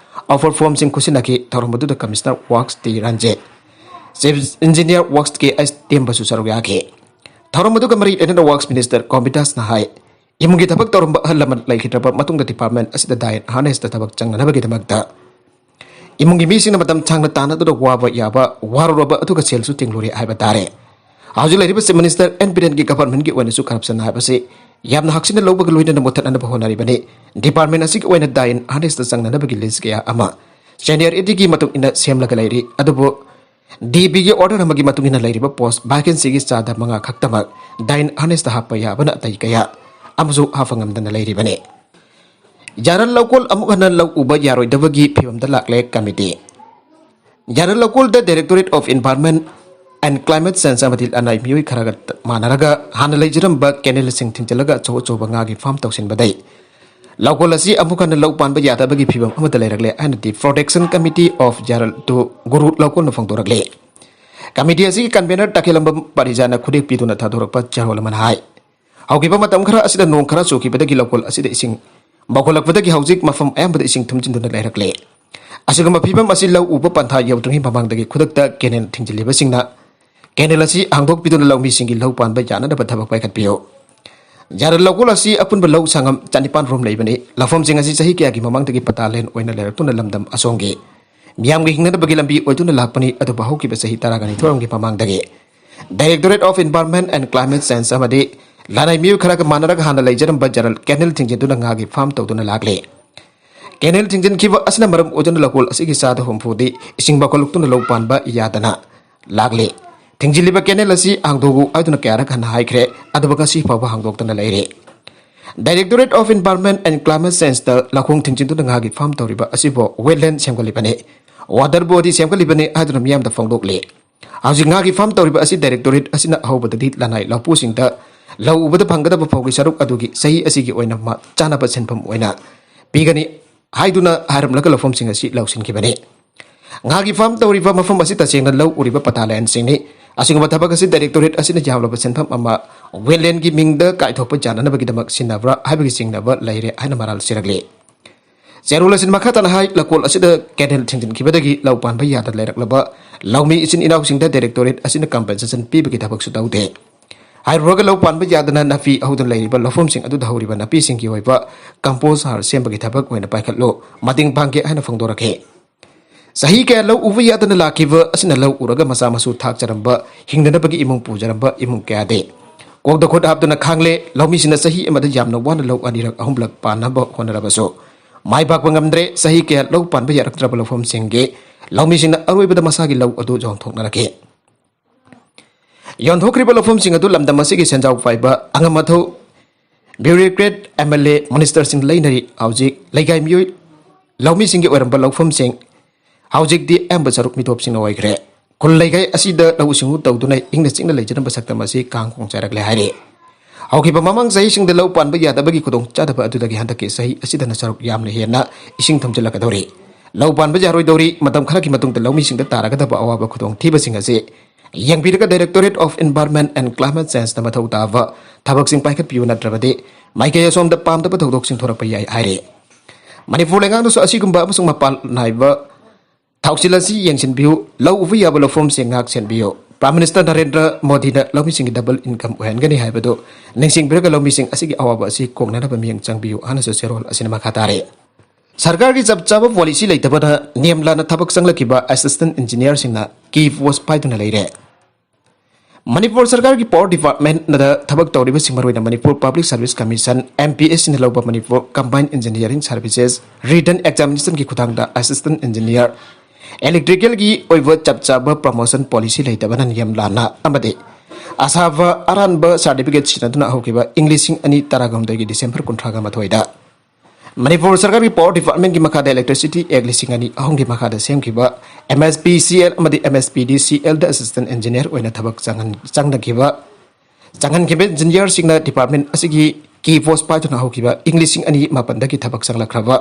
ꯑꯣꯐꯔ ꯐꯣꯔꯝꯁꯤꯡ ꯈꯨꯠꯁꯤꯟꯅꯈꯤ꯫ ꯊꯧꯔꯝ ꯑꯗꯨꯗ commissioner works T Ranjit, chief engineer works K H ꯇꯦꯝꯕꯁꯨ ꯁꯔꯨꯛ ꯌꯥꯈꯤ꯫ ꯊꯧꯔꯝ ꯑꯗꯨꯒ ꯃꯔꯤ ꯂꯩꯅꯅ ꯋꯥꯔꯛꯁ ꯃꯤꯅꯤꯁꯇꯔ ꯀꯣꯝꯕꯤꯗꯥꯁꯅ ꯍꯥꯏ, ꯏꯃꯨꯡꯒꯤ ꯊꯕꯛ ꯇꯧꯔꯝꯕ ꯑꯍꯜ ꯂꯃꯟ ꯂꯩꯈꯤꯗ꯭ꯔꯕ ꯃꯇꯨꯡꯗ department ꯑꯁꯤꯗ dine and harness ꯇ ꯊꯕꯛ ꯆꯪꯅꯅꯕꯒꯤꯗꯃꯛꯇ ꯏꯃꯨꯡꯒꯤ ꯃꯤꯁꯤꯡꯅ ꯃꯇꯝ ꯁꯥꯡꯅ ꯇꯥꯟꯅꯗꯨꯅ ꯋꯥꯕ ꯌꯥꯕ, ꯋꯥꯔꯨꯔꯕ ꯑꯗꯨꯒ ꯁꯦꯜꯁꯨ ꯇꯤꯡꯂꯨꯔꯦ ꯍꯥꯏꯕ ꯇꯥꯔꯦ꯫ ꯍꯧꯖꯤꯛ ꯂꯩꯔꯤꯕ Chief Minister ꯑꯦꯟ ꯕꯤꯔꯦꯟꯒꯤ government ꯀꯤ ꯑꯣꯏꯅꯁꯨ corruption ꯍꯥꯏꯕꯁꯤ ꯌꯥꯝꯅ ꯍꯛꯁꯤꯟꯅ ꯂꯧꯕꯒ ꯂꯣꯏꯅꯅ ꯃꯨꯊꯠꯅꯅꯕ ꯍꯣꯠꯅꯔꯤꯕꯅꯤ꯫ Department ꯑꯁꯤꯒꯤ ꯑꯣꯏꯅ dine and harness ꯇ ꯆꯪꯅꯅꯕꯒꯤ list ꯀꯌꯥ ꯑꯃ seniority ꯒꯤ ꯃꯇꯨꯡ ꯏꯟꯅ ꯁꯦꯝꯂꯒ ꯂꯩꯔꯤ꯫ ꯑꯗꯨꯕꯨ D B ꯒꯤ order ꯑꯃꯒꯤ ꯃꯇꯨꯡ ꯏꯟꯅ ꯂꯩꯔꯤꯕ post vacancy ꯒꯤ ꯆꯥꯗ ꯃꯉꯥ ꯈꯛꯇꯃꯛ dine and harness ꯇ ꯍꯥꯞꯄ ꯌꯥꯕ ꯅꯥꯇꯩ ꯀꯌꯥ ꯑꯃꯁꯨ ꯍꯥꯞꯄ ꯉꯝꯗꯅ ꯂꯩꯔꯤꯕꯅꯤ꯫ ꯌꯥꯔꯜ ꯂꯧꯀꯣꯜ ꯑꯃꯨꯛ ꯍꯟꯅ ꯂꯧ ꯎꯕ ꯌꯥꯔꯣꯏꯗꯕꯒꯤ ꯐꯤꯕꯝꯗ ꯂꯥꯛꯂꯦ committee꯫ ꯌꯥꯔꯜ ꯂꯧꯀꯣꯜꯗ Directorate of Environment and Climate Change ꯑꯃꯗꯤ ꯂꯅꯥꯏ ꯃꯤꯑꯣꯏ ꯈꯔꯒ ꯃꯥꯟꯅꯔꯒ ꯍꯥꯟꯅ ꯂꯩꯖꯔꯝꯕ canal ꯁꯤꯡ ꯊꯤꯡꯖꯤꯜꯂꯒ ꯑꯆꯧ ꯑꯆꯧꯕ ꯉꯥꯒꯤ farm ꯇꯧꯁꯤꯟꯕꯗꯩ ꯂꯧꯀꯣꯜ ꯑꯁꯤ ꯑꯃꯨꯛ ꯍꯟꯅ ꯂꯧ ꯄꯥꯟꯕ ꯌꯥꯗꯕꯒꯤ ꯐꯤꯕꯝ ꯑꯃꯗ ꯂꯩꯔꯛꯂꯦ ꯍꯥꯏꯅꯗꯤ Protection Committee of ꯌꯥꯔꯜ ꯇꯨ ꯒꯨꯔꯨ ꯂꯧꯀꯣꯜꯅ ꯐꯣꯡꯗꯣꯔꯛꯂꯤ꯫ Committee ꯑꯁꯤꯒꯤ convener ꯇꯈꯦꯜꯂꯝꯕꯝ ꯄꯔꯤꯖꯥꯅ ꯈꯨꯗꯦꯛ ꯄꯤꯗꯨꯅ ꯊꯥꯗꯣꯔꯛꯄ ꯆꯦꯔꯣꯜ ꯑꯃꯅ ꯍꯥꯏ꯫ ꯍꯧꯈꯤꯕ ꯃꯇꯝ ꯈꯔ ꯑꯁꯤꯗ ꯅꯣꯡ ꯈꯔ ꯆꯨꯈꯤꯕꯗꯒꯤ ꯂꯧꯀꯣꯜ ꯑꯁꯤꯗ ꯏꯁꯤꯡ ꯃꯧꯈꯠꯂꯛꯄꯗꯒꯤ ꯍꯧꯖꯤꯛ ꯃꯐꯝ ꯑꯌꯥꯝꯕꯗ ꯏꯁꯤꯡ ꯊꯨꯝꯖꯤꯟꯗꯨꯅ ꯂꯩꯔꯛꯂꯦ꯫ ꯑꯁꯤꯒꯨꯝꯕ ꯐꯤꯕꯝ ꯑꯁꯤ ꯂꯧ ꯎꯕ ꯄꯟꯊꯥ ꯌꯧꯗ꯭ꯔꯤꯉꯩ ꯃꯃꯥꯡꯗꯒꯤ ꯈꯨꯗꯛꯇ canal ꯊꯤꯡꯖꯤꯜꯂꯤꯕꯁꯤꯡꯅ canal ꯑꯁꯤ ꯍꯥꯡꯗꯣꯛꯄꯤꯗꯨꯅ ꯂꯧꯃꯤꯁꯤꯡꯒꯤ ꯂꯧ ꯄꯥꯟꯕ ꯌꯥꯅꯅꯕ ꯊꯕꯛ ꯄꯥꯏꯈꯠꯄꯤꯌꯨ꯫ ꯌꯥꯔꯜ ꯂꯧꯀꯣꯜ ꯑꯁꯤ ꯑꯄꯨꯟꯕ ꯂꯧ ꯁꯪꯉꯝ ꯆꯅꯤꯄꯥꯟ ꯔꯣꯝ ꯂꯩꯕꯅꯤ꯫ ꯂꯧꯐꯝꯁꯤꯡ ꯑꯁꯤ ꯆꯍꯤ ꯀꯌꯥꯒꯤ ꯃꯃꯥꯡꯗꯒꯤ ꯄꯇꯥ land ꯑꯣꯏꯅ ꯂꯩꯔꯛꯇꯨꯅ ꯂꯝꯗꯝ ꯑꯁꯣꯝꯒꯤ ꯃꯤꯌꯥꯝꯒꯤ ꯍꯤꯡꯅꯅꯕꯒꯤ ꯂꯝꯕꯤ ꯑꯣꯏꯗꯨꯅ ꯂꯥꯛꯄꯅꯤ꯫ ꯑꯗꯨꯕꯨ ꯍꯧꯈꯤꯕ ꯆꯍꯤ ꯇꯔꯥꯒ ꯅꯤꯊꯣꯏ ꯔꯣꯝꯒꯤ ꯃꯃꯥꯡꯗꯒꯤ Directorate of Environment and Climate Change ꯑꯃꯗꯤ ꯂꯅꯥꯏ ꯃꯤꯑꯣꯏ ꯈꯔꯒ ꯃꯥꯟꯅꯔꯒ ꯍꯥꯟꯅ ꯂꯩꯖꯔꯝꯕ ꯌꯥꯔꯜ canal ꯊꯤꯡꯖꯤꯟꯗꯨꯅ ꯉꯥꯒꯤ farm ꯇꯧꯗꯨꯅ ꯂꯥꯛꯂꯤ꯫ Canal ꯊꯤꯡꯖꯤꯟꯈꯤꯕ ꯑꯁꯤꯅ ꯃꯔꯝ ꯑꯣꯏꯗꯨꯅ ꯂꯧꯀꯣꯜ ꯑꯁꯤꯒꯤ ꯆꯥꯗ ꯍꯨꯝꯐꯨꯗꯤ ꯏꯁꯤꯡ ꯃꯧꯈꯠꯂꯛꯇꯨꯅ ꯂꯧ ꯄꯥꯟꯕ ꯌꯥꯗꯅ ꯂꯥꯛꯂꯤ꯫ ꯊꯤꯡꯖꯤꯜꯂꯤꯕ canal ꯑꯁꯤ ꯍꯥꯡꯗꯣꯛꯎ ꯍꯥꯏꯗꯨꯅ ꯀꯌꯥꯔꯛ ꯍꯟꯅ ꯍꯥꯏꯈ꯭ꯔꯦ, ꯑꯗꯨꯕꯨ ꯉꯁꯤ ꯐꯥꯎꯕ ꯍꯥꯡꯗꯣꯛꯇꯅ ꯂꯩꯔꯤ꯫ Directorate of Environment and Climate Change ꯇ ꯂꯧꯈꯣꯡ ꯊꯤꯡꯖꯤꯟꯗꯨꯅ ꯉꯥꯒꯤ farm ꯇꯧꯔꯤꯕ ꯑꯁꯤꯕꯨ wetland ꯁꯦꯝꯒꯠꯂꯤꯕꯅꯤ, water body ꯁꯦꯝꯒꯠꯂꯤꯕꯅꯤ ꯍꯥꯏꯗꯨꯅ ꯃꯤꯌꯥꯝꯗ ꯐꯣꯡꯗꯣꯛꯂꯤ꯫ ꯍꯧꯖꯤꯛ ꯉꯥꯒꯤ farm ꯇꯧꯔꯤꯕ ꯑꯁꯤ Directorate ꯑꯁꯤꯅ ꯑꯍꯧꯕꯗꯗꯤ ꯂꯅꯥꯏ ꯂꯧꯄꯨꯁꯤꯡꯗ ꯂꯧ ꯎꯕꯗ ꯐꯪꯒꯗꯕ ꯐꯧꯒꯤ ꯁꯔꯨꯛ ꯑꯗꯨꯒꯤ ꯆꯍꯤ ꯑꯁꯤꯒꯤ ꯑꯣꯏꯅ ꯃ-, ꯆꯥꯅꯕ ꯁꯦꯟꯐꯝ ꯑꯣꯏꯅ ꯄꯤꯒꯅꯤ ꯍꯥꯏꯗꯨꯅ ꯍꯥꯏꯔꯝꯂꯒ ꯂꯧꯐꯝꯁꯤꯡ ꯑꯁꯤ ꯂꯧꯁꯤꯟꯈꯤꯕꯅꯤ꯫ ꯉꯥꯒꯤ farm ꯇꯧꯔꯤꯕ ꯃꯐꯝ ꯑꯁꯤ ꯇꯁꯦꯡꯅ ꯂꯧ ꯎꯔꯤꯕ ꯄꯇꯥ land ꯁꯤꯡꯅꯤ꯫ ꯑꯁꯤꯒꯨꯝꯕ ꯊꯕꯛ ꯑꯁꯤ Directorate ꯑꯁꯤꯅ ꯌꯥꯎꯂꯕ ꯁꯦꯟꯐꯝ ꯑꯃ wetland ꯒꯤ ꯃꯤꯡꯗ ꯀꯥꯏꯊꯣꯛꯄ ꯌꯥꯅꯅꯕꯒꯤꯗꯃꯛ ꯁꯤꯟꯅꯕ꯭ꯔꯥ ꯍꯥꯏꯕꯒꯤ ꯆꯤꯡꯅꯕ ꯂꯩꯔꯦ ꯍꯥꯏꯅ ꯃꯔꯥꯜ ꯁꯤꯔꯛꯂꯤ꯫ ꯆꯦꯔꯣꯜ ꯑꯁꯤꯅ ꯃꯈꯥ ꯇꯥꯅ ꯍꯥꯏ, ꯂꯧꯀꯣꯜ ꯑꯁꯤꯗ canal ꯊꯤꯡꯖꯤꯟꯈꯤꯕꯗꯒꯤ ꯂꯧ ꯄꯥꯟꯕ ꯌꯥꯗ ꯂꯩꯔꯛꯂꯕ ꯂꯧꯃꯤ ꯏꯆꯤꯟ ꯏꯅꯥꯎꯁꯤꯡꯗ Directorate ꯑꯁꯤꯅ compensation ꯄꯤꯕꯒꯤ ꯊꯕꯛꯁꯨ ꯇꯧꯗꯦ꯫ ꯍꯥꯏꯔꯨꯔꯒ ꯂꯧ ꯄꯥꯟꯕ ꯌꯥꯗꯅ ꯅꯥꯄꯤ ꯍꯧꯗꯨꯅ ꯂꯩꯔꯤꯕ ꯂꯧꯐꯝꯁꯤꯡ ꯑꯗꯨꯗ ꯍꯧꯔꯤꯕ ꯅꯥꯄꯤꯁꯤꯡꯒꯤ ꯑꯣꯏꯕ ꯀꯝꯄꯣꯁ ꯍꯥꯔ ꯁꯦꯝꯕꯒꯤ ꯊꯕꯛ ꯑꯣꯏꯅ ꯄꯥꯏꯈꯠꯂꯨ, ꯃꯇꯦꯡ ꯄꯥꯡꯒꯦ ꯍꯥꯏꯅ ꯐꯣꯡꯗꯣꯔꯛꯈꯤ꯫ ꯆꯍꯤ ꯀꯌꯥ ꯂꯧ ꯎꯕ ꯌꯥꯗꯅ ꯂꯥꯛꯈꯤꯕ ꯑꯁꯤꯅ ꯂꯧ ꯎꯔꯒ ꯃꯆꯥ ꯃꯁꯨ ꯊꯥꯛꯆꯔꯝꯕ, ꯍꯤꯡꯅꯅꯕꯒꯤ ꯏꯃꯨꯡ ꯄꯨꯖꯔꯝꯕ ꯏꯃꯨꯡ ꯀꯌꯥꯗꯤ ꯀꯣꯛꯇ ꯈꯨꯠ ꯍꯥꯞꯇꯨꯅ ꯈꯥꯡꯂꯦ꯫ ꯂꯧꯃꯤꯁꯤꯡꯅ ꯆꯍꯤ ꯑꯃꯗ ꯌꯥꯝꯅ ꯋꯥꯅ ꯂꯧ ꯑꯅꯤꯔꯛ ꯑꯍꯨꯝꯂꯛ ꯄꯥꯟꯅꯕ ꯍꯣꯠꯅꯔꯕꯁꯨ ꯃꯥꯏ ꯄꯥꯛꯄ ꯉꯝꯗ꯭ꯔꯦ꯫ ꯆꯍꯤ ꯀꯌꯥ ꯂꯧ ꯄꯥꯟꯕ ꯌꯥꯔꯛꯇ꯭ꯔꯕ ꯂꯧꯐꯝꯁꯤꯡꯒꯤ ꯂꯧꯃꯤꯁꯤꯡꯅ ꯑꯔꯣꯏꯕꯗ ꯃꯁꯥꯒꯤ ꯂꯧ ꯑꯗꯨ ꯌꯣꯟꯊꯣꯛꯅꯔꯛꯈꯤ꯫ ꯌꯣꯟꯊꯣꯛꯈ꯭ꯔꯤꯕ ꯂꯧꯐꯝꯁꯤꯡ ꯑꯗꯨ ꯂꯝꯗꯝ ꯑꯁꯤꯒꯤ ꯁꯦꯟꯖꯥꯎ ꯄꯥꯏꯕ ꯑꯉꯝ ꯑꯊꯧ, ꯕ꯭ꯌꯨꯔꯣꯀ꯭ꯔꯦꯠ, ꯑꯦꯝ ꯑꯦꯜ ꯑꯦ, ꯃꯤꯅꯤꯁꯇꯔꯁꯤꯡ ꯂꯩꯅꯔꯤ꯫ ꯍꯧꯖꯤꯛ ꯂꯩꯀꯥꯏ ꯃꯤꯑꯣꯏ ꯂꯧꯃꯤꯁꯤꯡꯒꯤ ꯑꯣꯏꯔꯝꯕ ꯂꯧꯐꯝꯁꯤꯡ ꯍꯧꯖꯤꯛꯇꯤ ꯑꯌꯥꯝꯕ ꯁꯔꯨꯛ ꯃꯤꯇꯣꯞꯁꯤꯡꯅ ꯑꯣꯏꯈ꯭ꯔꯦ꯫ ꯈꯨꯜ ꯂꯩꯀꯥꯏ ꯑꯁꯤꯗ ꯂꯧꯎ ꯁꯤꯡꯎ ꯇꯧꯗꯨꯅ ꯏꯪꯅ ꯆꯤꯛꯅ ꯂꯩꯖꯔꯝꯕ ꯁꯛꯇꯝ ꯑꯁꯤ ꯀꯥꯡ ꯈꯣꯡ ꯆꯥꯏꯔꯛꯂꯦ ꯍꯥꯏꯔꯤ꯫ ꯍꯧꯈꯤꯕ ꯃꯃꯥꯡ ꯆꯍꯤꯁꯤꯡꯗ ꯂꯧ ꯄꯥꯟꯕ ꯌꯥꯗꯕꯒꯤ ꯈꯨꯗꯣꯡꯆꯥꯗꯕ ꯑꯗꯨꯗꯒꯤ ꯍꯟꯗꯛꯀꯤ ꯆꯍꯤ ꯑꯁꯤꯗꯅ ꯁꯔꯨꯛ ꯌꯥꯝꯅ ꯍꯦꯟꯅ ꯏꯁꯤꯡ ꯊꯨꯝꯖꯤꯜꯂꯛꯀꯗꯧꯔꯤ꯫ ꯂꯧ ꯄꯥꯟꯕ ꯌꯥꯔꯣꯏꯗꯧꯔꯤ꯫ ꯃꯇꯝ ꯈꯔꯒꯤ ꯃꯇꯨꯡꯗ ꯂꯧꯃꯤꯁꯤꯡꯗ ꯇꯥꯔꯒꯗꯕ ꯑꯋꯥꯕ ꯈꯨꯗꯣꯡꯊꯤꯕꯁꯤꯡ ꯑꯁꯤ ꯌꯦꯡꯕꯤꯔꯒ Directorate of Environment and Climate Changeꯅ ꯃꯊꯧ ꯇꯥꯕ ꯊꯕꯛꯁꯤꯡ ꯄꯥꯏꯈꯠꯄꯤꯌꯨ, ꯅꯠꯇ꯭ꯔꯕꯗꯤ ꯃꯥꯏꯀꯩ ꯑꯁꯣꯝꯗ ꯄꯥꯝꯗꯕ ꯊꯧꯗꯣꯛꯁꯤꯡ ꯊꯣꯔꯛꯄ ꯌꯥꯏ ꯍꯥꯏꯔꯤ꯫ ꯃꯅꯤꯄꯨꯔ ꯂꯩꯉꯥꯛꯅꯁꯨ ꯑꯁꯤꯒꯨꯝꯕ ꯑꯃꯁꯨꯡ ꯃꯄꯥꯟ ꯅꯥꯏꯕ ꯊꯧꯁꯤꯜ ꯑꯁꯤ ꯌꯦꯡꯁꯤꯟꯕꯤꯌꯨ, ꯂꯧ ꯎꯕ ꯌꯥꯕ ꯂꯧꯐꯝꯁꯤꯡ ꯉꯥꯛ ꯁꯦꯟꯕꯤꯌꯨ꯫ Prime Minister ꯅꯔꯦꯟꯗ꯭ꯔ ꯃꯣꯗꯤꯅ ꯂꯧꯃꯤꯁꯤꯡꯒꯤ double income ꯑꯣꯏꯍꯟꯒꯅꯤ ꯍꯥꯏꯕꯗꯨ ꯅꯤꯡꯁꯤꯡꯕꯤꯔꯒ ꯂꯧꯃꯤꯁꯤꯡ ꯑꯁꯤꯒꯤ ꯑꯋꯥꯕ ꯑꯁꯤ ꯀꯣꯛꯅꯅꯕ ꯃꯤꯠꯌꯦꯡ ꯆꯪꯕꯤꯌꯨ ꯍꯥꯏꯅꯁꯨ ꯆꯦꯔꯣꯜ ꯑꯁꯤꯅ ꯃꯈꯥ ꯇꯥꯔꯤ꯫ ꯁꯔꯀꯥꯔꯒꯤ ꯆꯞ ꯆꯥꯕ policy ꯂꯩꯇꯕꯅ ꯅꯤꯌꯝ ꯂꯥꯟꯅ ꯊꯕꯛ ꯆꯪꯂꯛꯈꯤꯕ assistant engineerꯁꯤꯡꯅ key post ꯄꯥꯏꯗꯨꯅ ꯂꯩꯔꯦ꯫ ꯃꯅꯤꯄꯨꯔ ꯁꯔꯀꯥꯔꯒꯤ power departmentꯗ ꯊꯕꯛ ꯇꯧꯔꯤꯕꯁꯤꯡ, ꯃꯔꯨꯑꯣꯏꯅ Manipur Public Service Commission, M P S Cꯅ ꯂꯧꯕ Manipur Combined Engineering Services written examinationꯒꯤ ꯈꯨꯠꯊꯥꯡꯗ assistant engineer, electricalꯒꯤ ꯑꯣꯏꯕ ꯆꯞ ꯆꯥꯕ promotion policy ꯂꯩꯇꯕꯅ ꯅꯤꯌꯝ ꯂꯥꯟꯅ ꯑꯃꯗꯤ ꯑꯁꯥꯕ ꯑꯔꯥꯟꯕ certificate ꯁꯤꯖꯤꯟꯅꯗꯨꯅ ꯍꯧꯈꯤꯕ ꯏꯪ ꯂꯤꯁꯤꯡ ꯑꯅꯤ ꯇꯔꯥꯍꯨꯝꯗꯣꯏꯒꯤ December ꯀꯨꯟꯊ꯭ꯔꯥꯒ ꯃꯥꯊꯣꯏꯗ ꯃꯅꯤꯄꯨꯔ ꯁꯔꯀꯥꯔꯒꯤ power departmentꯀꯤ ꯃꯈꯥꯗ Electricity Act ꯂꯤꯁꯤꯡ ꯑꯅꯤ ꯑꯍꯨꯝꯒꯤ ꯃꯈꯥꯗ ꯁꯦꯝꯈꯤꯕ M S P C L ꯑꯃꯗꯤ M S P D C Lꯗ assistant engineer ꯑꯣꯏꯅ ꯊꯕꯛ ꯆꯪꯍꯟ-, ꯆꯪꯅꯈꯤꯕ, ꯆꯪꯍꯟꯈꯤꯕ engineerꯁꯤꯡꯅ department ꯑꯁꯤꯒꯤ key post ꯄꯥꯏꯗꯨꯅ ꯍꯧꯈꯤꯕ ꯏꯪ ꯂꯤꯁꯤꯡ ꯑꯅꯤ ꯃꯥꯄꯟꯗꯒꯤ ꯊꯕꯛ ꯆꯪꯂꯛꯈ꯭ꯔꯕ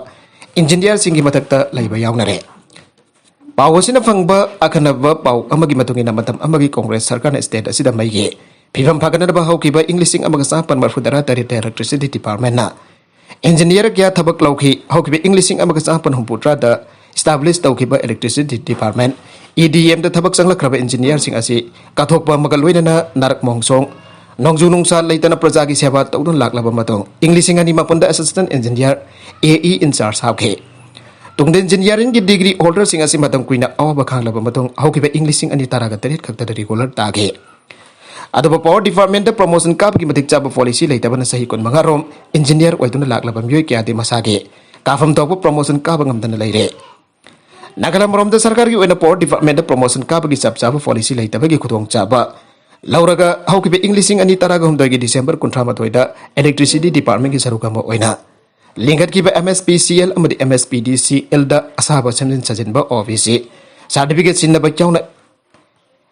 engineerꯁꯤꯡꯒꯤ ꯃꯊꯛꯇ ꯂꯩꯕ ꯌꯥꯎꯅꯔꯦ꯫ ꯄꯥꯎ ꯑꯁꯤꯅ ꯐꯪꯕ ꯑꯈꯟꯅꯕ ꯄꯥꯎ ꯑꯃꯒꯤ ꯃꯇꯨꯡ ꯏꯟꯅ, ꯃꯇꯝ ꯑꯃꯒꯤ Congress ꯁꯔꯀꯥꯔꯅ state ꯑꯁꯤꯗ ꯃꯩꯒꯤ ꯐꯤꯕꯝ ꯐꯒꯠꯅꯕ ꯍꯧꯈꯤꯕ ꯏꯪ ꯂꯤꯁꯤꯡ ꯑꯃꯒ ꯆꯥꯃꯥꯄꯟ ꯃꯔꯤꯐꯨ ꯇꯔꯥ ꯇꯔꯦꯠꯇ Electricity Departmentꯅ engineer ꯀꯌꯥ ꯊꯕꯛ ꯂꯧꯈꯤ꯫ ꯍꯧꯈꯤꯕ ꯏꯪ ꯂꯤꯁꯤꯡ ꯑꯃꯒ ꯆꯥꯃꯥꯄꯟ ꯍꯨꯝꯐꯨꯇꯔꯥꯗ establish ꯇꯧꯈꯤꯕ Electricity Department, E D Mꯗ ꯊꯕꯛ ꯆꯪꯂꯛꯈ꯭ꯔꯕ engineerꯁꯤꯡ ꯑꯁꯤ ꯀꯠꯊꯣꯛꯄ ꯑꯃꯒ ꯂꯣꯏꯅꯅ ꯅꯥꯔꯛ ꯃꯣꯡꯁꯣꯡ, ꯅꯣꯡꯖꯨ ꯅꯨꯡꯁꯥ ꯂꯩꯇꯅ ꯄ꯭ꯔꯖꯥꯒꯤ ꯁꯦꯕꯥ ꯇꯧꯗꯨꯅ ꯂꯥꯛꯂꯕ ꯃꯇꯨꯡ, ꯏꯪ ꯂꯤꯁꯤꯡ ꯑꯅꯤ ꯃꯥꯄꯟꯗ assistant engineer, A E in charge ꯍꯥꯞꯈꯤ꯫ ꯇꯨꯡꯗ engineering ꯒꯤ degree holder ꯁꯤꯡ ꯑꯁꯤ ꯃꯇꯝ ꯀꯨꯏꯅ ꯑꯋꯥꯕ ꯈꯥꯡꯂꯕ ꯃꯇꯨꯡ, ꯍꯧꯈꯤꯕ ꯏꯪ ꯂꯤꯁꯤꯡ ꯑꯅꯤ ꯇꯔꯥꯒ ꯇꯔꯦꯠ ꯈꯛꯇꯗ regular ꯇꯥꯈꯤ꯫ ꯑꯗꯨꯕꯨ power department ꯗ promotion ꯀꯥꯕꯒꯤ ꯃꯇꯤꯛ ꯆꯥꯕ policy ꯂꯩꯇꯕꯅ ꯆꯍꯤ ꯀꯨꯟꯃꯉꯥ ꯔꯣꯝ engineer ꯑꯣꯏꯗꯨꯅ ꯂꯥꯛꯂꯕ ꯃꯤꯑꯣꯏ ꯀꯌꯥꯗꯤ ꯃꯁꯥꯒꯤ ꯀꯥꯐꯝ ꯊꯣꯛꯄ promotion ꯀꯥꯕ ꯉꯝꯗꯅ ꯂꯩꯔꯦ꯫ ꯅꯥꯒꯥꯂꯦꯟ ꯃꯔꯣꯝꯗ ꯁꯔꯀꯥꯔꯒꯤ ꯑꯣꯏꯅ power department ꯗ promotion ꯀꯥꯕꯒꯤ ꯆꯞ ꯆꯥꯕ policy ꯂꯩꯇꯕꯒꯤ ꯈꯨꯗꯣꯡꯆꯥꯕ ꯂꯧꯔꯒ, ꯍꯧꯈꯤꯕ ꯏꯪ ꯂꯤꯁꯤꯡ ꯑꯅꯤ ꯇꯔꯥꯒ ꯍꯨꯝꯗꯣꯏꯒꯤ December ꯀꯨꯟꯊ꯭ꯔꯥ ꯃꯥꯊꯣꯏꯗ electricity department ꯒꯤ ꯁꯔꯨꯛ ꯑꯃ ꯑꯣꯏꯅ ꯂꯤꯡꯈꯠꯈꯤꯕ M S P C L ꯑꯃꯗꯤ M S P D C L ꯗ ꯑꯁꯥꯕ ꯁꯦꯝꯖꯤꯟ ꯁꯥꯖꯤꯟꯕ, O B C certificate ꯁꯤꯟꯅꯕ ꯌꯥꯎꯅ,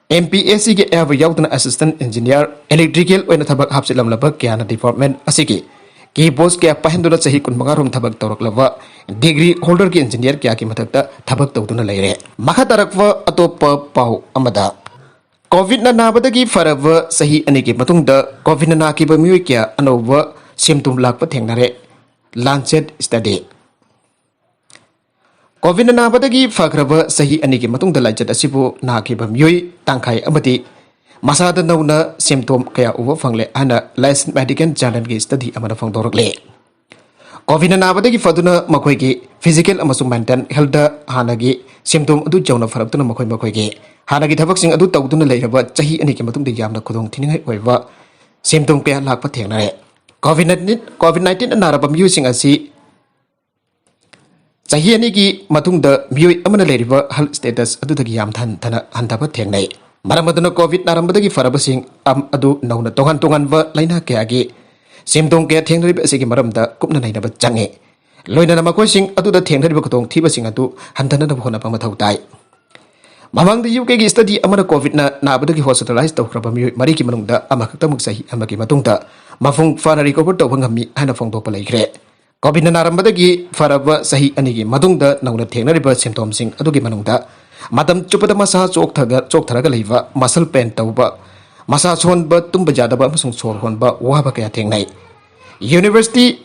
M P S C ꯒꯤ ꯑꯌꯥꯕ ꯌꯥꯎꯗꯅ assistant engineer, electrical ꯑꯣꯏꯅ ꯊꯕꯛ ꯍꯥꯞꯆꯤꯜꯂꯝꯂꯕ ꯀꯌꯥꯅ department ꯑꯁꯤꯒꯤ key post ꯀꯌꯥ ꯄꯥꯏꯍꯟꯗꯨꯅ ꯆꯍꯤ ꯀꯨꯟꯃꯉꯥ ꯔꯣꯝ ꯊꯕꯛ ꯇꯧꯔꯛꯂꯕ degree holder ꯒꯤ engineer ꯀꯌꯥꯒꯤ ꯃꯊꯛꯇ ꯊꯕꯛ ꯇꯧꯗꯨꯅ ꯂꯩꯔꯦ꯫ ꯃꯈꯥ ꯇꯥꯔꯛꯄ ꯑꯇꯣꯞꯄ ꯄꯥꯎ ꯑꯃꯗ, COVID ꯅ ꯅꯥꯕꯗꯒꯤ ꯐꯔꯕ ꯆꯍꯤ ꯑꯅꯤꯒꯤ ꯃꯇꯨꯡꯗ COVID ꯅ ꯅꯥꯈꯤꯕ ꯃꯤꯑꯣꯏ ꯀꯌꯥ ꯑꯅꯧꯕ symptom ꯂꯥꯛꯄ ꯊꯦꯡꯅꯔꯦ꯫ Lancet study꯫ COVID ꯅ ꯅꯥꯕꯗꯒꯤ ꯐꯈ꯭ꯔꯕ ꯆꯍꯤ ꯑꯅꯤꯒꯤ ꯃꯇꯨꯡꯗ ꯂꯥꯏꯆꯠ ꯑꯁꯤꯕꯨ ꯅꯥꯈꯤꯕ ꯃꯤꯑꯣꯏ ꯇꯪꯈꯥꯏ ꯑꯃꯗꯤ ꯃꯁꯥꯗ ꯅꯧꯅ symptom ꯀꯌꯥ ꯎꯕ ꯐꯪꯂꯦ ꯍꯥꯏꯅ Lancet Medical Journal ꯒꯤ study ꯑꯃꯅ ꯐꯣꯡꯗꯣꯔꯛꯂꯦ꯫ COVID ꯅ ꯅꯥꯕꯗꯒꯤ ꯐꯗꯨꯅ ꯃꯈꯣꯏꯒꯤ physical ꯑꯃꯁꯨꯡ mental health ꯗ ꯍꯥꯟꯅꯒꯤ symptom ꯑꯗꯨ ꯌꯧꯅ ꯐꯔꯛꯇꯨꯅ ꯃꯈꯣꯏ ꯃꯈꯣꯏꯒꯤ ꯍꯥꯟꯅꯒꯤ ꯊꯕꯛꯁꯤꯡ ꯑꯗꯨ ꯇꯧꯗꯨꯅ ꯂꯩꯔꯕ ꯆꯍꯤ ꯑꯅꯤꯒꯤ ꯃꯇꯨꯡꯗ ꯌꯥꯝꯅ ꯈꯨꯗꯣꯡ ꯊꯤꯅꯤꯡꯉꯥꯏ ꯑꯣꯏꯕ symptom ꯀꯌꯥ ꯂꯥꯛꯄ ꯊꯦꯡꯅꯔꯦ꯫ COVID nineteen, COVID nineteen ꯅ ꯅꯥꯔꯕ ꯃꯤꯑꯣꯏꯁꯤꯡ ꯑꯁꯤ ꯆꯍꯤ ꯑꯅꯤꯒꯤ ꯃꯇꯨꯡꯗ ꯃꯤꯑꯣꯏ ꯑꯃꯅ ꯂꯩꯔꯤꯕ health status ꯑꯗꯨꯗꯒꯤ ꯌꯥꯝ ꯍꯟꯊꯅ, ꯍꯟꯊꯕ ꯊꯦꯡꯅꯩ꯫ ꯃꯔꯝ ꯑꯗꯨꯅ COVID ꯅꯥꯔꯝꯕꯗꯒꯤ ꯐꯔꯕꯁꯤꯡ ꯑꯝ-, ꯑꯗꯨ ꯅꯧꯅ ꯇꯣꯉꯥꯟ ꯇꯣꯉꯥꯟꯕ ꯂꯥꯏꯅꯥ ꯀꯌꯥꯒꯤ symptom ꯀꯌꯥ ꯊꯦꯡꯅꯔꯤꯕ ꯑꯁꯤꯒꯤ ꯃꯔꯝꯗ ꯀꯨꯞꯅ ꯅꯩꯅꯕ ꯆꯪꯉꯤ꯫ ꯂꯣꯏꯅꯅ ꯃꯈꯣꯏꯁꯤꯡ ꯑꯗꯨꯗ ꯊꯦꯡꯅꯔꯤꯕ ꯈꯨꯗꯣꯡꯊꯤꯕꯁꯤꯡ ꯑꯗꯨ ꯍꯟꯊꯅꯅꯕ ꯍꯣꯠꯅꯕ ꯃꯊꯧ ꯇꯥꯏ꯫ ꯃꯃꯥꯡꯗ U K ꯒꯤ study ꯑꯃꯅ COVID ꯅ ꯅꯥꯕꯗꯒꯤ hospitalize ꯇꯧꯈ꯭ꯔꯕ ꯃꯤꯑꯣꯏ ꯃꯔꯤꯒꯤ ꯃꯅꯨꯡꯗ ꯑꯃꯈꯛꯇꯃꯛ ꯆꯍꯤ ꯑꯃꯒꯤ ꯃꯇꯨꯡꯗ ꯃꯄꯨꯡ ꯐꯥꯅ recover ꯇꯧꯕ ꯉꯝꯃꯤ ꯍꯥꯏꯅ ꯐꯣꯡꯗꯣꯛꯄ ꯂꯩꯈ꯭ꯔꯦ꯫ COVID ꯅ ꯅꯥꯔꯝꯕꯗꯒꯤ ꯐꯔꯕ ꯆꯍꯤ ꯑꯅꯤꯒꯤ ꯃꯇꯨꯡꯗ ꯅꯧꯅ ꯊꯦꯡꯅꯔꯤꯕ symptom ꯁꯤꯡ ꯑꯗꯨꯒꯤ ꯃꯅꯨꯡꯗ ꯃꯇꯝ ꯆꯨꯞꯄꯗ ꯃꯁꯥ ꯆꯣꯛꯊꯒ-, ꯆꯣꯛꯊꯔꯒ ꯂꯩꯕ, muscle pain ꯇꯧꯕ, ꯃꯁꯥ ꯁꯣꯟꯕ, ꯇꯨꯝꯕ ꯌꯥꯗꯕ ꯑꯃꯁꯨꯡ ꯁꯣꯔ ꯍꯣꯟꯕ ꯋꯥꯕ ꯀꯌꯥ ꯊꯦꯡꯅꯩ꯫ University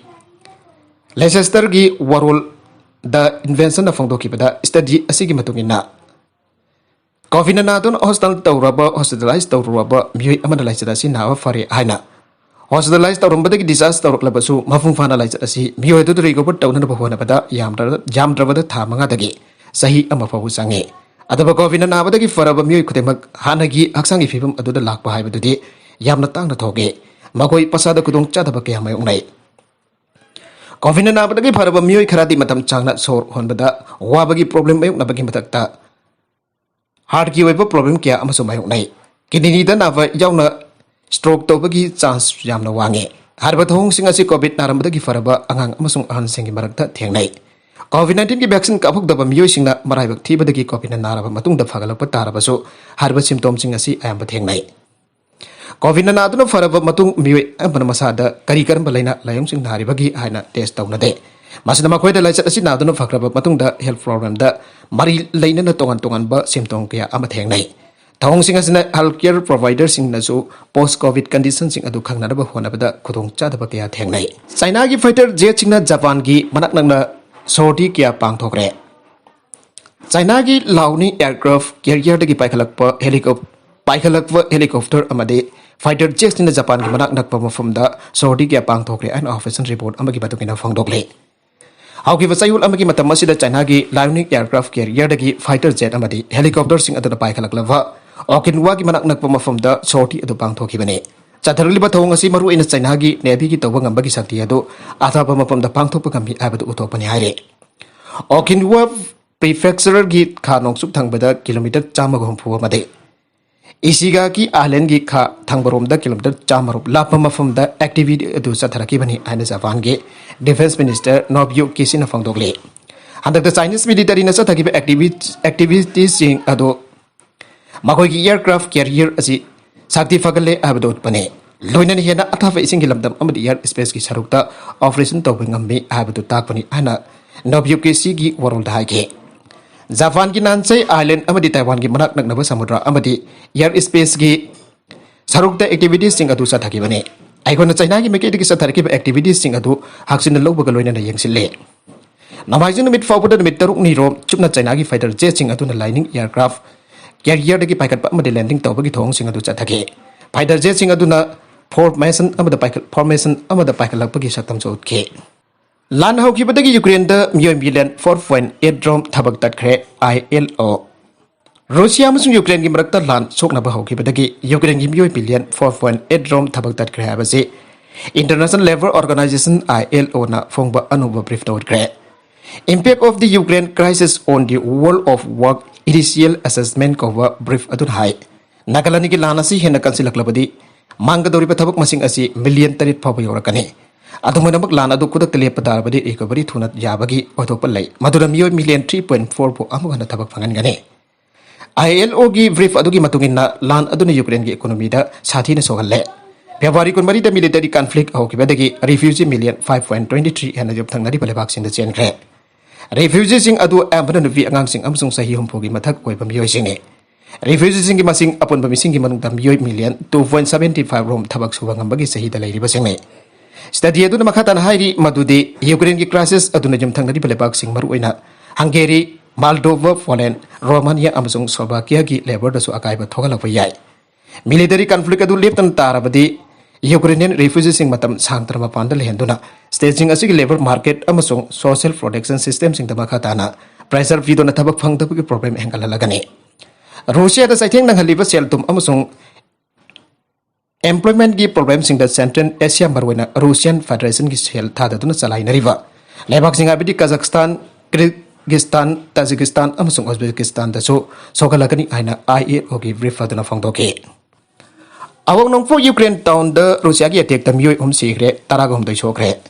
Leicester ꯒꯤ ꯋꯥꯔꯣꯜ The Invention ꯅ ꯐꯣꯡꯗꯣꯛꯈꯤꯕꯗ, study ꯑꯁꯤꯒꯤ ꯃꯇꯨꯡ ꯏꯟꯅ, ꯀꯣꯚꯤꯗꯅ ꯅꯥꯗꯨꯅ ꯍꯣꯁꯇꯥꯜ ꯇꯧꯔꯕ ꯍꯣꯁꯄꯤꯇꯥꯂꯥꯏꯁ ꯇꯧꯔꯨꯔꯕ ꯃꯤꯑꯣꯏ ꯑꯃꯅ ꯂꯥꯏꯆꯠ ꯑꯁꯤ ꯅꯥꯕ ꯐꯔꯦ ꯍꯥꯏꯅ ꯍꯣꯁꯄꯤꯇꯥꯂꯥꯏꯁ ꯇꯧꯔꯝꯕꯗꯒꯤ ꯗꯤꯁꯆꯥꯔꯖ ꯇꯧꯔꯛꯂꯕꯁꯨ, ꯃꯄꯨꯡ ꯐꯥꯅ ꯂꯥꯏꯆꯠ ꯑꯁꯤ ꯃꯤꯑꯣꯏ ꯑꯗꯨꯗ ꯔꯤꯀꯣꯚꯔ ꯇꯧꯅꯅꯕ ꯍꯣꯠꯅꯕꯗ ꯌꯥꯝꯗ꯭ꯔ- ꯌꯥꯝꯗ꯭ꯔꯕꯗ ꯊꯥ ꯃꯉꯥꯗꯒꯤ ꯆꯍꯤ ꯑꯃ ꯐꯥꯎꯕ ꯆꯪꯉꯤ꯫ ꯑꯗꯨꯕꯨ ꯀꯣꯚꯤꯗꯅ ꯅꯥꯕꯗꯒꯤ ꯐꯔꯕ ꯃꯤꯑꯣꯏ ꯈꯨꯗꯤꯡꯃꯛ ꯍꯥꯟꯅꯒꯤ ꯍꯛꯆꯥꯡꯒꯤ ꯐꯤꯕꯝ ꯑꯗꯨꯗ ꯂꯥꯛꯄ ꯍꯥꯏꯕꯗꯨꯗꯤ ꯌꯥꯝꯅ ꯇꯥꯡꯅ ꯊꯣꯛꯏ꯫ ꯃꯈꯣꯏ ꯃꯁꯥꯗ ꯈꯨꯗꯣꯡꯆꯥꯗꯕ ꯀꯌꯥ ꯃꯥꯌꯣꯛꯅꯩ꯫ ꯀꯣꯚꯤꯗꯅ ꯅꯥꯕꯗꯒꯤ ꯐꯔꯕ ꯃꯤꯑꯣꯏ ꯈꯔꯗꯤ ꯃꯇꯝ ꯁꯥꯡꯅ ꯁꯣꯔ ꯍꯣꯟꯕꯗ ꯋꯥꯕꯒꯤ ꯄ꯭ꯔꯣꯕ꯭ꯂꯦꯝ ꯃꯥꯌꯣꯛꯅꯕꯒꯤ ꯃꯊꯛꯇ, ꯍꯥꯔꯠꯀꯤ ꯑꯣꯏꯕ ꯄ꯭ꯔꯣꯕ꯭ꯂꯦꯝ ꯀꯌꯥ ꯑꯃꯁꯨ ꯃꯥꯌꯣꯛꯅꯩ꯫ ꯀꯤꯗꯅꯤꯗ ꯅꯥꯕ ꯌꯥꯎꯅ ꯁ꯭ꯇ꯭ꯔꯣꯛ ꯇꯧꯕꯒꯤ ꯆꯥꯟꯁ ꯌꯥꯝꯅ ꯋꯥꯡꯉꯤ꯫ ꯍꯥꯏꯔꯤꯕ ꯊꯧꯑꯣꯡꯁꯤꯡ ꯑꯁꯤ ꯀꯣꯚꯤꯗ ꯅꯥꯔꯝꯕꯗꯒꯤ ꯐꯔꯕ ꯑꯉꯥꯡ ꯑꯃꯁꯨꯡ ꯑꯍꯜꯁꯤꯡꯒꯤ ꯃꯔꯛꯇ ꯊꯦꯡꯅꯩ꯫ ꯀꯣꯚꯤꯗ ꯅꯥꯏꯟꯇꯤꯟꯒꯤ ꯚꯦꯛꯁꯤꯟ ꯀꯥꯞꯍꯧꯗꯕ ꯃꯤꯑꯣꯏꯁꯤꯡꯅ ꯃꯔꯥꯏꯕꯛ ꯊꯤꯕꯗꯒꯤ ꯀꯣꯚꯤꯗꯅ ꯅꯥꯔꯕ ꯃꯇꯨꯡꯗ ꯐꯒꯠꯂꯛꯄ ꯇꯥꯔꯕꯁꯨ, ꯍꯥꯏꯔꯤꯕ ꯁꯤꯝꯇꯣꯝꯁꯤꯡ ꯑꯁꯤ ꯑꯌꯥꯝꯕ ꯊꯦꯡꯅꯩ꯫ ꯀꯣꯚꯤꯗꯅ ꯅꯥꯗꯨꯅ ꯐꯔꯕ ꯃꯇꯨꯡ ꯃꯤꯑꯣꯏ ꯑꯌꯥꯝꯕꯅ ꯃꯁꯥꯗ ꯀꯔꯤ ꯀꯔꯝꯕ ꯂꯥꯏꯅꯥ ꯂꯥꯏꯑꯣꯡꯁꯤꯡ ꯅꯥꯔꯤꯕꯒꯦ ꯍꯥꯏꯅ ꯇꯦꯁ ꯇꯧꯅꯗꯦ꯫ ꯃꯁꯤꯅ ꯃꯈꯣꯏꯗ ꯂꯥꯏꯆꯠ ꯑꯁꯤ ꯅꯥꯗꯨꯅ ꯐꯈ꯭ꯔꯕ ꯃꯇꯨꯡꯗ ꯍꯦꯜꯊ ꯄ꯭ꯔꯣꯕ꯭ꯂꯦꯝꯗ ꯃꯔꯤ ꯂꯩꯅꯅ ꯇꯣꯉꯥꯟ ꯇꯣꯉꯥꯟꯕ ꯁꯤꯝꯇꯣꯝ ꯀꯌꯥ ꯑꯃ ꯊꯦꯡꯅꯩ꯫ ꯊꯧꯑꯣꯡꯁꯤꯡ ꯑꯁꯤꯅ ꯍꯦꯜꯊ ꯀꯦꯌꯔ ꯄ꯭ꯔꯣꯚꯥꯏꯗꯔꯁꯤꯡꯅꯁꯨ ꯄꯣꯁ ꯀꯣꯚꯤꯗ ꯀꯟꯗꯤꯁꯟꯁꯤꯡ ꯑꯗꯨ ꯈꯪꯅꯅꯕ ꯍꯣꯠꯅꯕꯗ ꯈꯨꯗꯣꯡꯆꯥꯗꯕ ꯀꯌꯥ ꯊꯦꯡꯅꯩ꯫ ꯆꯥꯏꯅꯥꯒꯤ ꯐꯥꯏꯇꯔ ꯖꯦꯠꯁꯤꯡꯅ ꯖꯄꯥꯟꯒꯤ ꯃꯅꯥꯛ ꯅꯛꯅ ꯁꯣꯔꯇꯤ ꯀꯌꯥ ꯄꯥꯡꯊꯣꯛꯈ꯭ꯔꯦ꯫ ꯆꯥꯏꯅꯥꯒꯤ ꯂꯥꯎꯅꯤ ꯑꯦꯌꯔꯀ꯭ꯔꯥꯐ ꯀꯦꯔꯤꯌꯔꯗꯒꯤ ꯄꯥꯏꯈꯠꯂꯛꯄ ꯍꯦꯂꯤꯀꯣꯞ-, ꯄꯥꯏꯈꯠꯂꯛꯄ ꯍꯦꯂꯤꯀꯣꯞꯇꯔ ꯑꯃꯗꯤ ꯐꯥꯏꯇꯔ ꯖꯦꯠꯁꯤꯡꯅ ꯖꯄꯥꯟꯒꯤ ꯃꯅꯥꯛ ꯅꯛꯄ ꯃꯐꯝꯗ ꯁꯣꯔꯇꯤ ꯀꯌꯥ ꯄꯥꯡꯊꯣꯛꯈ꯭ꯔꯦ ꯍꯥꯏꯅ ꯑꯣꯐꯤꯁꯤꯌꯦꯜ ꯔꯤꯄꯣꯔꯠ ꯑꯃꯒꯤ ꯃꯇꯨꯡ ꯏꯟꯅ ꯐꯣꯡꯗꯣꯛꯂꯤ꯫ ꯍꯧꯈꯤꯕ ꯆꯌꯣꯜ ꯑꯃꯒꯤ ꯃꯇꯝ ꯑꯁꯤꯗ ꯆꯥꯏꯅꯥꯒꯤ ꯂꯥꯎꯅꯤ ꯑꯦꯌꯔꯀ꯭ꯔꯥꯐ ꯀꯦꯔꯤꯌꯔꯗꯒꯤ ꯐꯥꯏꯇꯔ ꯖꯦꯠ ꯑꯃꯗꯤ ꯍꯦꯂꯤꯀꯣꯞꯇꯔꯁꯤꯡ ꯑꯗꯨꯅ ꯄꯥꯏꯈꯠꯂꯛꯂꯕ ꯑꯣꯀꯤꯟꯋꯥꯒꯤ ꯃꯅꯥꯛ ꯅꯛꯄ ꯃꯐꯝꯗ ꯁꯣꯔꯇꯤ ꯑꯗꯨ ꯄꯥꯡꯊꯣꯛꯈꯤꯕꯅꯤ꯫ ꯆꯠꯊꯔꯛꯂꯤꯕ ꯊꯧꯑꯣꯡ ꯑꯁꯤ ꯃꯔꯨꯑꯣꯏꯅ ꯆꯥꯏꯅꯥꯒꯤ ꯅꯦꯚꯤꯒꯤ ꯇꯧꯕ ꯉꯝꯕꯒꯤ ꯁꯛꯇꯤ ꯑꯗꯨ ꯑꯊꯥꯞꯄ ꯃꯐꯝꯗ ꯄꯥꯡꯊꯣꯛꯄ ꯉꯝꯃꯤ ꯍꯥꯏꯕꯗꯨ ꯎꯠꯊꯣꯛꯄꯅꯤ ꯍꯥꯏꯔꯤ꯫ ꯑꯣꯀꯤꯟꯋꯥ ꯄ꯭ꯔꯤꯐꯦꯛꯆꯔꯒꯤ ꯈꯥ ꯅꯣꯡꯆꯨꯞ ꯊꯪꯕꯗ ꯀꯤꯂꯣꯃꯤꯇꯔ ꯆꯥꯝꯃꯒ ꯍꯨꯝꯐꯨ ꯑꯃꯗꯤ ꯏꯁꯤꯒꯥꯀꯤ ꯑꯥꯏꯂꯦꯟꯒꯤ ꯈꯥ ꯊꯪꯕꯔꯣꯝꯗ ꯀꯤꯂꯣꯃꯤꯇꯔ ꯆꯥꯝꯃ ꯂꯥꯞꯄ ꯃꯐꯝꯗ ꯑꯦꯛꯇꯤꯚꯤꯇꯤ ꯑꯗꯨ ꯆꯠꯊꯔꯛꯈꯤꯕꯅꯤ ꯍꯥꯏꯅ ꯖꯄꯥꯟꯒꯤ ꯗꯤꯐꯦꯟꯁ ꯃꯤꯅꯤꯁꯇꯔ ꯅꯣꯕꯤꯌꯨ ꯀꯤꯁꯤꯅ ꯐꯣꯡꯗꯣꯛꯂꯤ꯫ ꯍꯟꯗꯛꯇ ꯆꯥꯏꯅꯤꯁ ꯃꯤꯂꯤꯇꯔꯤꯅ ꯆꯠꯊꯈꯤꯕ ꯑꯦꯛꯇꯤꯚꯤ-, ꯑꯦꯛꯇꯤꯚꯤꯇꯤꯁꯁꯤꯡ ꯑꯗꯨ ꯃꯈꯣꯏꯒꯤ ꯑꯦꯌꯔꯀ꯭ꯔꯥꯐ ꯀꯦꯔꯤꯌꯔ ꯑꯁꯤ ꯁꯛꯇꯤ ꯐꯒꯠꯂꯦ ꯍꯥꯏꯕꯗꯨ ꯎꯠꯄꯅꯤ꯫ ꯂꯣꯏꯅꯅ ꯍꯦꯟꯅ ꯑꯊꯥꯞꯄ ꯏꯁꯤꯡꯒꯤ ꯂꯝꯗꯝ ꯑꯃꯗꯤ ꯑꯦꯌꯔ ꯁ꯭ꯄꯦꯁꯀꯤ ꯁꯔꯨꯛꯇ ꯑꯣꯄꯔꯦꯁꯟ ꯇꯧꯕ ꯉꯝꯃꯤ ꯍꯥꯏꯕꯗꯨ ꯇꯥꯛꯄꯅꯤ ꯍꯥꯏꯅ ꯅꯣꯕꯤꯌꯨ ꯀꯤꯁꯤꯒꯤ ꯋꯥꯔꯣꯜꯗ ꯍꯥꯏꯈꯤ꯫ ꯖꯄꯥꯟꯒꯤ ꯅꯥꯟꯁꯦ ꯑꯥꯏꯂꯦꯟ ꯑꯃꯗꯤ ꯇꯥꯏꯋꯥꯟꯒꯤ ꯃꯅꯥꯛ ꯅꯛꯅꯕ ꯁꯃꯨꯗ꯭ꯔ ꯑꯃꯗꯤ ꯑꯦꯌꯔ ꯁ꯭ꯄꯦꯁꯀꯤ ꯁꯔꯨꯛꯇ ꯑꯦꯛꯇꯤꯚꯤꯇꯤꯁꯁꯤꯡ ꯑꯗꯨ ꯆꯠꯊꯈꯤꯕꯅꯤ꯫ ꯑꯩꯈꯣꯏꯅ ꯆꯥꯏꯅꯥꯒꯤ ꯃꯥꯏꯀꯩꯗꯒꯤ ꯆꯠꯊꯔꯛꯈꯤꯕ ꯑꯦꯛꯇꯤꯚꯤꯇꯤꯁꯁꯤꯡ ꯑꯗꯨ ꯍꯛꯆꯤꯟꯅ ꯂꯧꯕꯒ ꯂꯣꯏꯅꯅ ꯌꯦꯡꯁꯤꯜꯂꯤ꯫ ꯅꯣꯡꯃꯥꯏꯖꯤꯡ ꯅꯨꯃꯤꯠ ꯐꯥꯎꯕꯗ ꯅꯨꯃꯤꯠ ꯇꯔꯨꯛꯅꯤꯔꯣꯝ ꯆꯨꯞꯅ ꯆꯥꯏꯅꯥꯒꯤ ꯐꯥꯏꯇꯔ ꯖꯦꯠꯁꯤꯡ ꯑꯗꯨꯅ ꯂꯥꯏꯅꯤꯡ ꯑꯦꯌꯔꯀ꯭ꯔꯥꯐ ꯀꯦꯔꯤꯌꯔꯗꯒꯤ ꯄꯥꯏꯈꯠꯄ ꯑꯃꯗꯤ ꯂꯦꯟꯗꯤꯡ ꯇꯧꯕꯒꯤ ꯊꯧꯑꯣꯡꯁꯤꯡ ꯑꯗꯨ ꯆꯠꯊꯈꯤ꯫ ꯐꯥꯏꯇꯔ ꯖꯦꯠꯁꯤꯡ ꯑꯗꯨꯅ ꯐꯣꯔꯃꯦꯁꯟ ꯑꯃꯗ ꯄꯥꯏꯈꯠ-, ꯐꯣꯔꯃꯦꯁꯟ ꯑꯃꯗ ꯄꯥꯏꯈꯠꯂꯛꯄꯒꯤ ꯁꯛꯇꯝꯁꯨ ꯎꯠꯈꯤ꯫ ꯂꯥꯟ ꯍꯧꯈꯤꯕꯗꯒꯤ ꯌꯨꯀ꯭ꯔꯦꯟꯗ ꯃꯤꯑꯣꯏ ꯃꯤꯂꯤꯌꯟ ꯐꯣꯔ ꯄꯣꯏꯟ ꯑꯦꯠ ꯔꯣꯝ ꯊꯕꯛ ꯇꯠꯈ꯭ꯔꯦ, ꯑꯥꯏ ꯑꯦꯜ ꯑꯣ꯫ ꯔꯨꯁꯤꯌꯥ ꯑꯃꯁꯨꯡ ꯌꯨꯀ꯭ꯔꯦꯟꯒꯤ ꯃꯔꯛꯇ ꯂꯥꯟ ꯁꯣꯛꯅꯕ ꯍꯧꯈꯤꯕꯗꯒꯤ ꯌꯨꯀ꯭ꯔꯦꯟꯒꯤ ꯃꯤꯑꯣꯏ ꯃꯤꯂꯤꯌꯟ ꯐꯣꯔ ꯄꯣꯏꯟ ꯑꯦꯠ ꯔꯣꯝ ꯊꯕꯛ ꯇꯠꯈ꯭ꯔꯦ ꯍꯥꯏꯕꯁꯤ International Labour Organization, ILO, ꯅ ꯐꯣꯡꯕ ꯑꯅꯧꯕ ꯕ꯭ꯔꯤꯐꯇ ꯎꯠꯈ꯭ꯔꯦ꯫ Impact of the Ukraine Crisis on the World of Work Initial Assessment ꯀꯧꯕ ꯕ꯭ꯔꯤꯐ ꯑꯗꯨꯅ ꯍꯥꯏ, ꯅꯥꯒꯥꯂꯥꯟꯒꯤ ꯂꯥꯟ ꯑꯁꯤ ꯍꯦꯟꯅ ꯀꯟꯁꯤꯜꯂꯛꯂꯕꯗꯤ ꯃꯥꯡꯒꯗꯧꯔꯤꯕ ꯊꯕꯛ ꯃꯁꯤꯡ ꯑꯁꯤ ꯃꯤꯂꯤꯌꯟ ꯇꯔꯦꯠ ꯐꯥꯎꯕ ꯌꯧꯔꯛꯀꯅꯤ꯫ ꯑꯗꯨꯝ ꯑꯣꯏꯅꯃꯛ, ꯂꯥꯟ ꯑꯗꯨ ꯈꯨꯗꯛꯇ ꯂꯦꯞꯄ ꯇꯥꯔꯕꯗꯤ ꯔꯤꯀꯣꯚꯔꯤ ꯊꯨꯅ ꯌꯥꯕꯒꯤ ꯑꯣꯏꯊꯣꯛꯄ ꯂꯩ, ꯃꯗꯨꯅ ꯃꯤꯑꯣꯏ ꯃꯤꯂꯤꯌꯟ ꯊ꯭ꯔꯤ ꯄꯣꯏꯟ ꯐꯣꯔ ꯐꯥꯎ ꯑꯃꯨꯛ ꯍꯟꯅ ꯊꯕꯛ ꯐꯪꯍꯟꯒꯅꯤ꯫ ILO ꯒꯤ ꯕ꯭ꯔꯤꯐ ꯑꯗꯨꯒꯤ ꯃꯇꯨꯡ ꯏꯟꯅ, ꯂꯥꯟ ꯑꯗꯨꯅ ꯌꯨꯀ꯭ꯔꯦꯟꯒꯤ ꯏꯀꯣꯅꯣꯃꯤꯗ ꯁꯥꯊꯤꯅ ꯁꯣꯛꯍꯜꯂꯦ꯫ ꯐꯦꯕ꯭ꯔꯨꯋꯥꯔꯤ ꯀꯨꯟꯃꯔꯤꯗ ꯃꯤꯂꯤꯇꯔꯤ ꯀꯟꯐ꯭ꯂꯤꯛ ꯍꯧꯈꯤꯕꯗꯒꯤ refugee million five point twenty three ꯍꯦꯟꯅ ꯌꯨꯝꯊꯪꯅꯔꯤꯕ ꯂꯩꯕꯥꯛꯁꯤꯡꯗ ꯆꯦꯟꯈ꯭ꯔꯦ꯫ ꯔꯤꯐ꯭ꯌꯨꯖꯤꯁꯤꯡ ꯑꯗꯨ ꯑꯌꯥꯝꯕꯅ ꯅꯨꯄꯤ ꯑꯉꯥꯡꯁꯤꯡ ꯑꯃꯁꯨꯡ ꯆꯍꯤ ꯍꯨꯝꯐꯨꯒꯤ ꯃꯊꯛ ꯑꯣꯏꯕ ꯃꯤꯑꯣꯏꯁꯤꯡꯅꯤ꯫ ꯔꯤꯐ꯭ꯌꯨꯖꯤꯁꯤꯡꯒꯤ ꯃꯁꯤꯡ ꯑꯄꯨꯟꯕ ꯃꯤꯁꯤꯡꯒꯤ ꯃꯅꯨꯡꯗ ꯃꯤꯑꯣꯏ million two point seventy five ꯔꯣꯝ ꯊꯕꯛ ꯁꯨꯕ ꯉꯝꯕꯒꯤ ꯆꯍꯤꯗ ꯂꯩꯔꯤꯕꯁꯤꯡꯅꯤ꯫ ꯁ꯭ꯇꯗꯤ ꯑꯗꯨꯅ ꯃꯈꯥ ꯇꯥꯅ ꯍꯥꯏꯔꯤ ꯃꯗꯨꯗꯤ ꯌꯨꯀ꯭ꯔꯦꯟꯒꯤ ꯀ꯭ꯔꯥꯏꯁꯤꯁ ꯑꯗꯨꯅ ꯌꯨꯝꯊꯪꯅꯔꯤꯕ ꯂꯩꯕꯥꯛꯁꯤꯡ, ꯃꯔꯨꯑꯣꯏꯅ ꯍꯪꯒꯦꯔꯤ, ꯃꯥꯜꯗꯣꯚꯥ, ꯄꯣꯂꯦꯟ, ꯔꯣꯃꯥꯅꯤꯌꯥ ꯑꯃꯁꯨꯡ ꯁ꯭ꯂꯣꯚꯥꯀꯤꯌꯥꯒꯤ ꯂꯦꯕꯔꯗꯁꯨ ꯑꯀꯥꯏꯕ ꯊꯣꯛꯍꯜꯂꯛꯄ ꯌꯥꯏ꯫ ꯃꯤꯂꯤꯇꯔꯤ ꯀꯟꯐ꯭ꯂꯤꯛ ꯑꯗꯨ ꯂꯦꯞꯇꯅ ꯇꯥꯔꯕꯗꯤ, ꯌꯨꯀ꯭ꯔꯦꯅꯤꯌꯟ ꯔꯤꯐ꯭ꯌꯨꯖꯤꯁꯤꯡ ꯃꯇꯝ ꯁꯥꯡꯇꯅ ꯃꯄꯥꯟꯗ ꯂꯩꯍꯟꯗꯨꯅ, ꯁ꯭ꯇꯦꯠꯁꯤꯡ ꯑꯁꯤꯒꯤ ꯂꯦꯕꯔ ꯃꯥꯔꯀꯦꯠ ꯑꯃꯁꯨꯡ ꯁꯣꯁꯤꯌꯦꯜ ꯄ꯭ꯔꯣꯇꯦꯛꯁꯟ ꯁꯤꯁꯇꯦꯝꯁꯤꯡꯗ ꯃꯈꯥ ꯇꯥꯅ ꯄ꯭ꯔꯦꯁꯔ ꯄꯤꯗꯨꯅ ꯊꯕꯛ ꯐꯪꯗꯕꯒꯤ ꯄ꯭ꯔꯣꯕ꯭ꯂꯦꯝ ꯍꯦꯟꯒꯠꯍꯜꯂꯒꯅꯤ꯫ ꯔꯨꯁꯤꯌꯥꯗ ꯆꯩꯊꯦꯡ ꯅꯪꯍꯜꯂꯤꯕ ꯁꯦꯜ ꯊꯨꯝ ꯑꯃꯁꯨꯡ ꯑꯦꯝꯄ꯭ꯂꯣꯏꯃꯦꯟꯠꯀꯤ ꯄ꯭ꯔꯣꯕ꯭ꯂꯦꯝꯁꯤꯡꯗ ꯁꯦꯟꯇ꯭ꯔꯦꯜ ꯑꯦꯁꯤꯌꯥ, ꯃꯔꯨꯑꯣꯏꯅ ꯔꯨꯁꯤꯌꯥꯟ ꯐꯦꯗꯔꯦꯁꯟꯒꯤ ꯁꯦꯜ ꯊꯥꯗꯗꯨꯅ ꯆꯂꯥꯏꯅꯔꯤꯕ ꯂꯩꯕꯥꯛꯁꯤꯡ, ꯍꯥꯏꯕꯗꯤ ꯀꯖꯥꯈꯁꯇꯥꯟ, ꯀꯤꯔꯒꯤꯖꯁꯇꯥꯟ, ꯇꯥꯖꯤꯀꯤꯁꯇꯥꯟ ꯑꯃꯁꯨꯡ ꯎꯖꯕꯦꯀꯤꯁꯇꯥꯟꯗꯁꯨ ꯁꯣꯛꯍꯜꯂꯛꯀꯅꯤ ꯍꯥꯏꯅ ILO ꯒꯤ ꯕ꯭ꯔꯤꯐ ꯑꯗꯨꯅ ꯐꯣꯡꯗꯣꯛꯈꯤ꯫ ꯑꯋꯥꯡ ꯅꯣꯡꯄꯣꯛ ꯌꯨꯀ꯭ꯔꯦꯟ ꯇꯥꯎꯟꯗ ꯔꯨꯁꯤꯌꯥꯒꯤ ꯑꯦꯇꯦꯛꯇ ꯃꯤꯑꯣꯏ ꯑꯍꯨꯝ ꯁꯤꯈ꯭ꯔꯦ, ꯇꯔꯥꯒ ꯍꯨꯝꯗꯣꯏ ꯁꯣꯛꯈ꯭ꯔꯦ꯫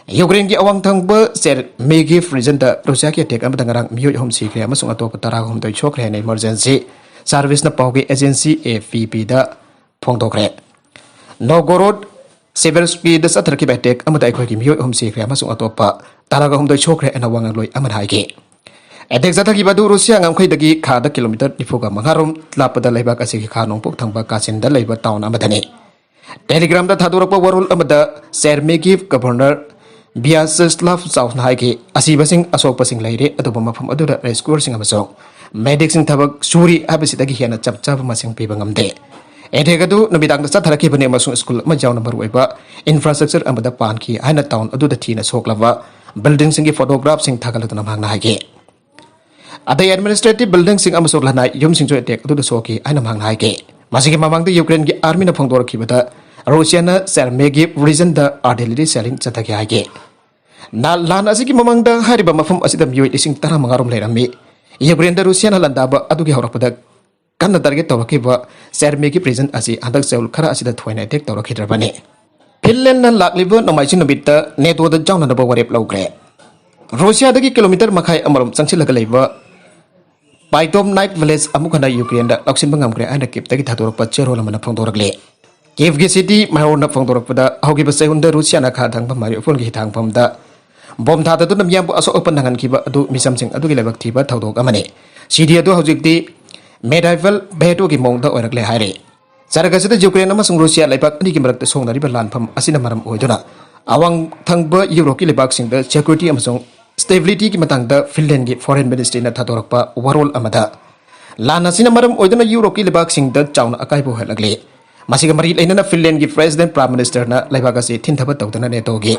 ꯌꯨꯀ꯭ꯔꯦꯟꯒꯤ ꯑꯋꯥꯡ ꯊꯪꯕ ꯆꯦꯔꯃꯦꯒꯤꯚ ꯔꯤꯖꯟꯗ ꯔꯨꯁꯤꯌꯥꯒꯤ ꯑꯦꯇꯦꯛ ꯑꯃꯗ ꯉꯔꯥꯡ ꯃꯤꯑꯣꯏ ꯑꯍꯨꯝ ꯁꯤꯈ꯭ꯔꯦ ꯑꯃꯁꯨꯡ ꯑꯇꯣꯞꯄ ꯇꯔꯥꯒ ꯍꯨꯝꯗꯣꯏ ꯁꯣꯛꯈ꯭ꯔꯦ ꯍꯥꯏꯅ ꯏꯃꯔꯖꯦꯟꯁꯤ ꯁꯥꯔꯚꯤꯁꯅ ꯄꯥꯎꯒꯤ ꯑꯦꯖꯦꯟꯁꯤ AFP ꯗ ꯐꯣꯡꯗꯣꯛꯈ꯭ꯔꯦ꯫ ꯅꯣꯒꯣꯔꯣꯗ ꯁꯤꯕꯦꯔꯁꯀꯤꯗ ꯆꯠꯊꯔꯛꯈꯤꯕ ꯑꯦꯇꯦꯛ ꯑꯃꯗ ꯑꯩꯈꯣꯏꯒꯤ ꯃꯤꯑꯣꯏ ꯑꯍꯨꯝ ꯁꯤꯈ꯭ꯔꯦ ꯑꯃꯁꯨꯡ ꯑꯇꯣꯞꯄ ꯇꯔꯥꯒ ꯍꯨꯝꯗꯣꯏ ꯁꯣꯛꯈ꯭ꯔꯦ ꯍꯥꯏꯅ ꯋꯥ ꯉꯥꯡꯂꯣꯏ ꯑꯃꯅ ꯍꯥꯏꯈꯤ꯫ ꯑꯦꯇꯦꯛ ꯆꯠꯊꯈꯤꯕ ꯑꯗꯨ ꯔꯨꯁꯤꯌꯥ ꯉꯝꯈꯩꯗꯒꯤ ꯈꯥꯗ ꯀꯤꯂꯣꯃꯤꯇꯔ ꯅꯤꯐꯨꯒ ꯃꯉꯥ ꯔꯣꯝ ꯂꯥꯞꯄꯗ ꯂꯩꯕꯥꯛ ꯑꯁꯤꯒꯤ ꯈꯥ ꯅꯣꯡꯄꯣꯛ ꯊꯪꯕ ꯀꯥꯆꯤꯟꯗ ꯂꯩꯕ ꯇꯥꯎꯟ ꯑꯃꯗꯅꯤ꯫ ꯇꯦꯂꯤꯒ꯭ꯔꯥꯝꯗ ꯊꯥꯗꯣꯔꯛꯄ ꯋꯥꯔꯣꯜ ꯑꯃꯗ ꯆꯦꯔꯃꯦꯒꯤꯚ ꯒꯚꯔꯅꯔ ꯚ꯭ꯌꯥꯆꯦꯁꯂꯥꯚ ꯆꯥꯎꯁꯅ ꯍꯥꯏꯈꯤ, "ꯑꯁꯤꯕꯁꯤꯡ, ꯑꯁꯣꯛꯄꯁꯤꯡ ꯂꯩꯔꯦ, ꯑꯗꯨꯕꯨ ꯃꯐꯝ ꯑꯗꯨꯗ ꯔꯦꯁꯀ꯭ꯌꯨꯔꯁꯤꯡ ꯑꯃꯁꯨꯡ ꯃꯦꯗꯤꯛꯁꯤꯡ ꯊꯕꯛ ꯁꯨꯔꯤ ꯍꯥꯏꯕꯁꯤꯗꯒꯤ ꯍꯦꯟꯅ ꯆꯞ ꯆꯥꯕ ꯃꯁꯤꯡ ꯄꯤꯕ ꯉꯝꯗꯦ꯫ ꯑꯦꯇꯦꯛ ꯑꯗꯨ ꯅꯨꯃꯤꯗꯥꯡꯗ ꯆꯠꯊꯔꯛꯈꯤꯕꯅꯤ ꯑꯃꯁꯨꯡ ꯁ꯭ꯀꯨꯜ ꯑꯃ ꯌꯥꯎꯅ ꯃꯔꯨꯑꯣꯏꯕ ꯏꯟꯐ꯭ꯔꯥꯁ꯭ꯇ꯭ꯔꯛꯆꯔ ꯑꯃꯗ ꯄꯥꯟꯈꯤ ꯍꯥꯏꯅ ꯇꯥꯎꯟ ꯑꯗꯨꯗ ꯊꯤꯅ ꯁꯣꯛꯂꯕ ꯕꯤꯜꯗꯤꯡꯁꯤꯡꯒꯤ ꯐꯣꯇꯣꯒ꯭ꯔꯥꯐꯁꯤꯡ ꯊꯥꯒꯠꯂꯗꯨꯅ ꯃꯍꯥꯛꯅ ꯍꯥꯏꯈꯤ꯫ ꯑꯇꯩ ꯑꯦꯗꯃꯤꯅꯤꯁꯇ꯭ꯔꯦꯇꯤꯚ ꯕꯤꯜꯗꯤꯡꯁꯤꯡ ꯑꯃꯁꯨꯡ ꯂꯅꯥꯏ ꯌꯨꯝꯁꯤꯡꯁꯨ ꯑꯦꯇꯦꯛ ꯑꯗꯨꯗ ꯁꯣꯛꯈꯤ ꯍꯥꯏꯅ ꯃꯍꯥꯛꯅ ꯍꯥꯏꯈꯤ꯫ ꯃꯁꯤꯒꯤ ꯃꯃꯥꯡꯗ ꯌꯨꯀ꯭ꯔꯦꯟꯒꯤ ꯑꯥꯔꯃꯤꯅ ꯐꯣꯡꯗꯣꯔꯛꯈꯤꯕꯗ ꯔꯨꯁꯤꯌꯥꯅ ꯆꯦꯔꯃꯦꯒꯤꯞ ꯔꯤꯖꯟꯗ ꯑꯥꯔꯇꯤꯂꯔꯤ ꯁꯦꯂꯤꯡ ꯆꯠꯊꯈꯤ ꯍꯥꯏꯈꯤ꯫ ꯅ-, ꯂꯥꯟ ꯑꯁꯤꯒꯤ ꯃꯃꯥꯡꯗ ꯍꯥꯏꯔꯤꯕ ꯃꯐꯝ ꯑꯁꯤꯗ ꯃꯤꯑꯣꯏ ꯂꯤꯁꯤꯡ ꯇꯔꯥꯃꯉꯥ ꯔꯣꯝ ꯂꯩꯔꯝꯃꯤ꯫ ꯌꯨꯀ꯭ꯔꯦꯟꯗ ꯔꯨꯁꯤꯌꯥꯅ ꯂꯥꯟꯗꯥꯕ ꯑꯗꯨꯒꯤ ꯍꯧꯔꯛꯄꯗ ꯀꯟꯅ ꯇꯥꯔꯒꯦꯠ ꯇꯧꯔꯛꯈꯤꯕ ꯆꯦꯔꯃꯦꯒꯤ ꯄ꯭ꯔꯤꯖꯟ ꯑꯁꯤ ꯍꯟꯗꯛ ꯆꯌꯣꯜ ꯈꯔ ꯑꯁꯤꯗ ꯊꯣꯏꯅ ꯑꯦꯇꯦꯛ ꯇꯧꯔꯛꯈꯤꯗ꯭ꯔꯕꯅꯤ꯫ ꯐꯤꯟꯂꯦꯟꯗꯅ ꯂꯥꯛꯂꯤꯕ ꯅꯣꯡꯃꯥꯏꯖꯤꯡ ꯅꯨꯃꯤꯠꯇ ꯅꯦꯇꯣꯗ ꯌꯥꯎꯅꯅꯕ ꯋꯥꯔꯦꯞ ꯂꯧꯈ꯭ꯔꯦ꯫ ꯔꯨꯁꯤꯌꯥꯗꯒꯤ ꯀꯤꯂꯣꯃꯤꯇꯔ ꯃꯈꯥꯏ ꯑꯃꯔꯣꯝ ꯆꯪꯁꯤꯜꯂꯒ ꯂꯩꯕ ꯄꯥꯏꯇꯣꯝ ꯅꯥꯏꯠ ꯚꯤꯂꯦꯖ ꯑꯃꯨꯛ ꯍꯟꯅ ꯌꯨꯀ꯭ꯔꯦꯟꯗ ꯂꯧꯁꯤꯟꯕ ꯉꯝꯈ꯭ꯔꯦ ꯍꯥꯏꯅ ꯀꯤꯞꯇꯒꯤ ꯊꯥꯗꯣꯔꯛꯄ ꯆꯦꯔꯣꯜ ꯑꯃꯅ ꯐꯣꯡꯗꯣꯔꯛꯂꯤ꯫ ꯀꯤꯞꯒꯤ ꯁꯤꯇꯤ ꯃꯦꯌꯣꯔꯅ ꯐꯣꯡꯗꯣꯔꯛꯄꯗ, ꯍꯧꯈꯤꯕ ꯆꯍꯨꯝꯗ ꯔꯨꯁꯤꯌꯥꯅ ꯈꯥ ꯊꯪꯕ ꯃꯥꯔꯤꯎꯄꯣꯜꯒꯤ ꯍꯤꯊꯥꯡꯐꯝꯗ ꯕꯣꯝ ꯊꯥꯗꯗꯨꯅ ꯃꯤꯌꯥꯝꯕꯨ ꯑꯁꯣꯛ ꯑꯄꯟ ꯅꯪꯍꯟꯈꯤꯕ ꯑꯗꯨ ꯃꯤꯆꯝꯁꯤꯡ ꯑꯗꯨꯒꯤ ꯂꯥꯏꯕꯛ ꯊꯤꯕ ꯊꯧꯗꯣꯛ ꯑꯃꯅꯤ꯫ ꯁꯤꯇꯤ ꯑꯗꯨ ꯍꯧꯖꯤꯛꯇꯤ ꯃꯦꯗꯥꯏꯚꯦꯜ ꯚꯦꯇꯣꯒꯤ ꯃꯑꯣꯡꯗ ꯑꯣꯏꯔꯛꯂꯦ ꯍꯥꯏꯔꯤ꯫ ꯆꯔꯛ ꯑꯁꯤꯗ ꯌꯨꯀ꯭ꯔꯦꯟ ꯑꯃꯁꯨꯡ ꯔꯨꯁꯤꯌꯥ ꯂꯩꯕꯥꯛ ꯑꯅꯤꯒꯤ ꯃꯔꯛꯇ ꯁꯣꯡꯅꯔꯤꯕ ꯂꯥꯟꯐꯝ ꯑꯁꯤꯅ ꯃꯔꯝ ꯑꯣꯏꯗꯨꯅ ꯑꯋꯥꯡ ꯊꯪꯕ ꯌꯨꯔꯣꯞꯀꯤ ꯂꯩꯕꯥꯛꯁꯤꯡꯗ ꯁꯦꯀ꯭ꯌꯨꯔꯤꯇꯤ ꯑꯃꯁꯨꯡ ꯁ꯭ꯇꯦꯕꯤꯂꯤꯇꯤꯒꯤ ꯃꯇꯥꯡꯗ ꯐꯤꯟꯂꯦꯟꯒꯤ ꯐꯣꯔꯦꯟ ꯃꯤꯅꯤꯁꯇ꯭ꯔꯤꯅ ꯊꯥꯗꯣꯔꯛꯄ ꯋꯥꯔꯣꯜ ꯑꯃꯗ, ꯂꯥꯟ ꯑꯁꯤꯅ ꯃꯔꯝ ꯑꯣꯏꯗꯨꯅ ꯌꯨꯔꯣꯞꯀꯤ ꯂꯩꯕꯥꯛꯁꯤꯡꯗ ꯆꯥꯎꯅ ꯑꯀꯥꯏꯕ ꯑꯣꯏꯍꯜꯂꯛꯂꯤ꯫ ꯃꯁꯤꯒ ꯃꯔꯤ ꯂꯩꯅꯅ ꯐꯤꯟꯂꯦꯟꯒꯤ ꯄ꯭ꯔꯦꯁꯤꯗꯦꯟꯠ ꯄ꯭ꯔꯥꯏꯝ ꯃꯤꯅꯤꯁꯇꯔꯅ ꯂꯩꯕꯥꯛ ꯑꯁꯤ ꯊꯤꯟꯊꯕ ꯇꯧꯗꯅ ꯅꯦꯇꯣꯒꯤ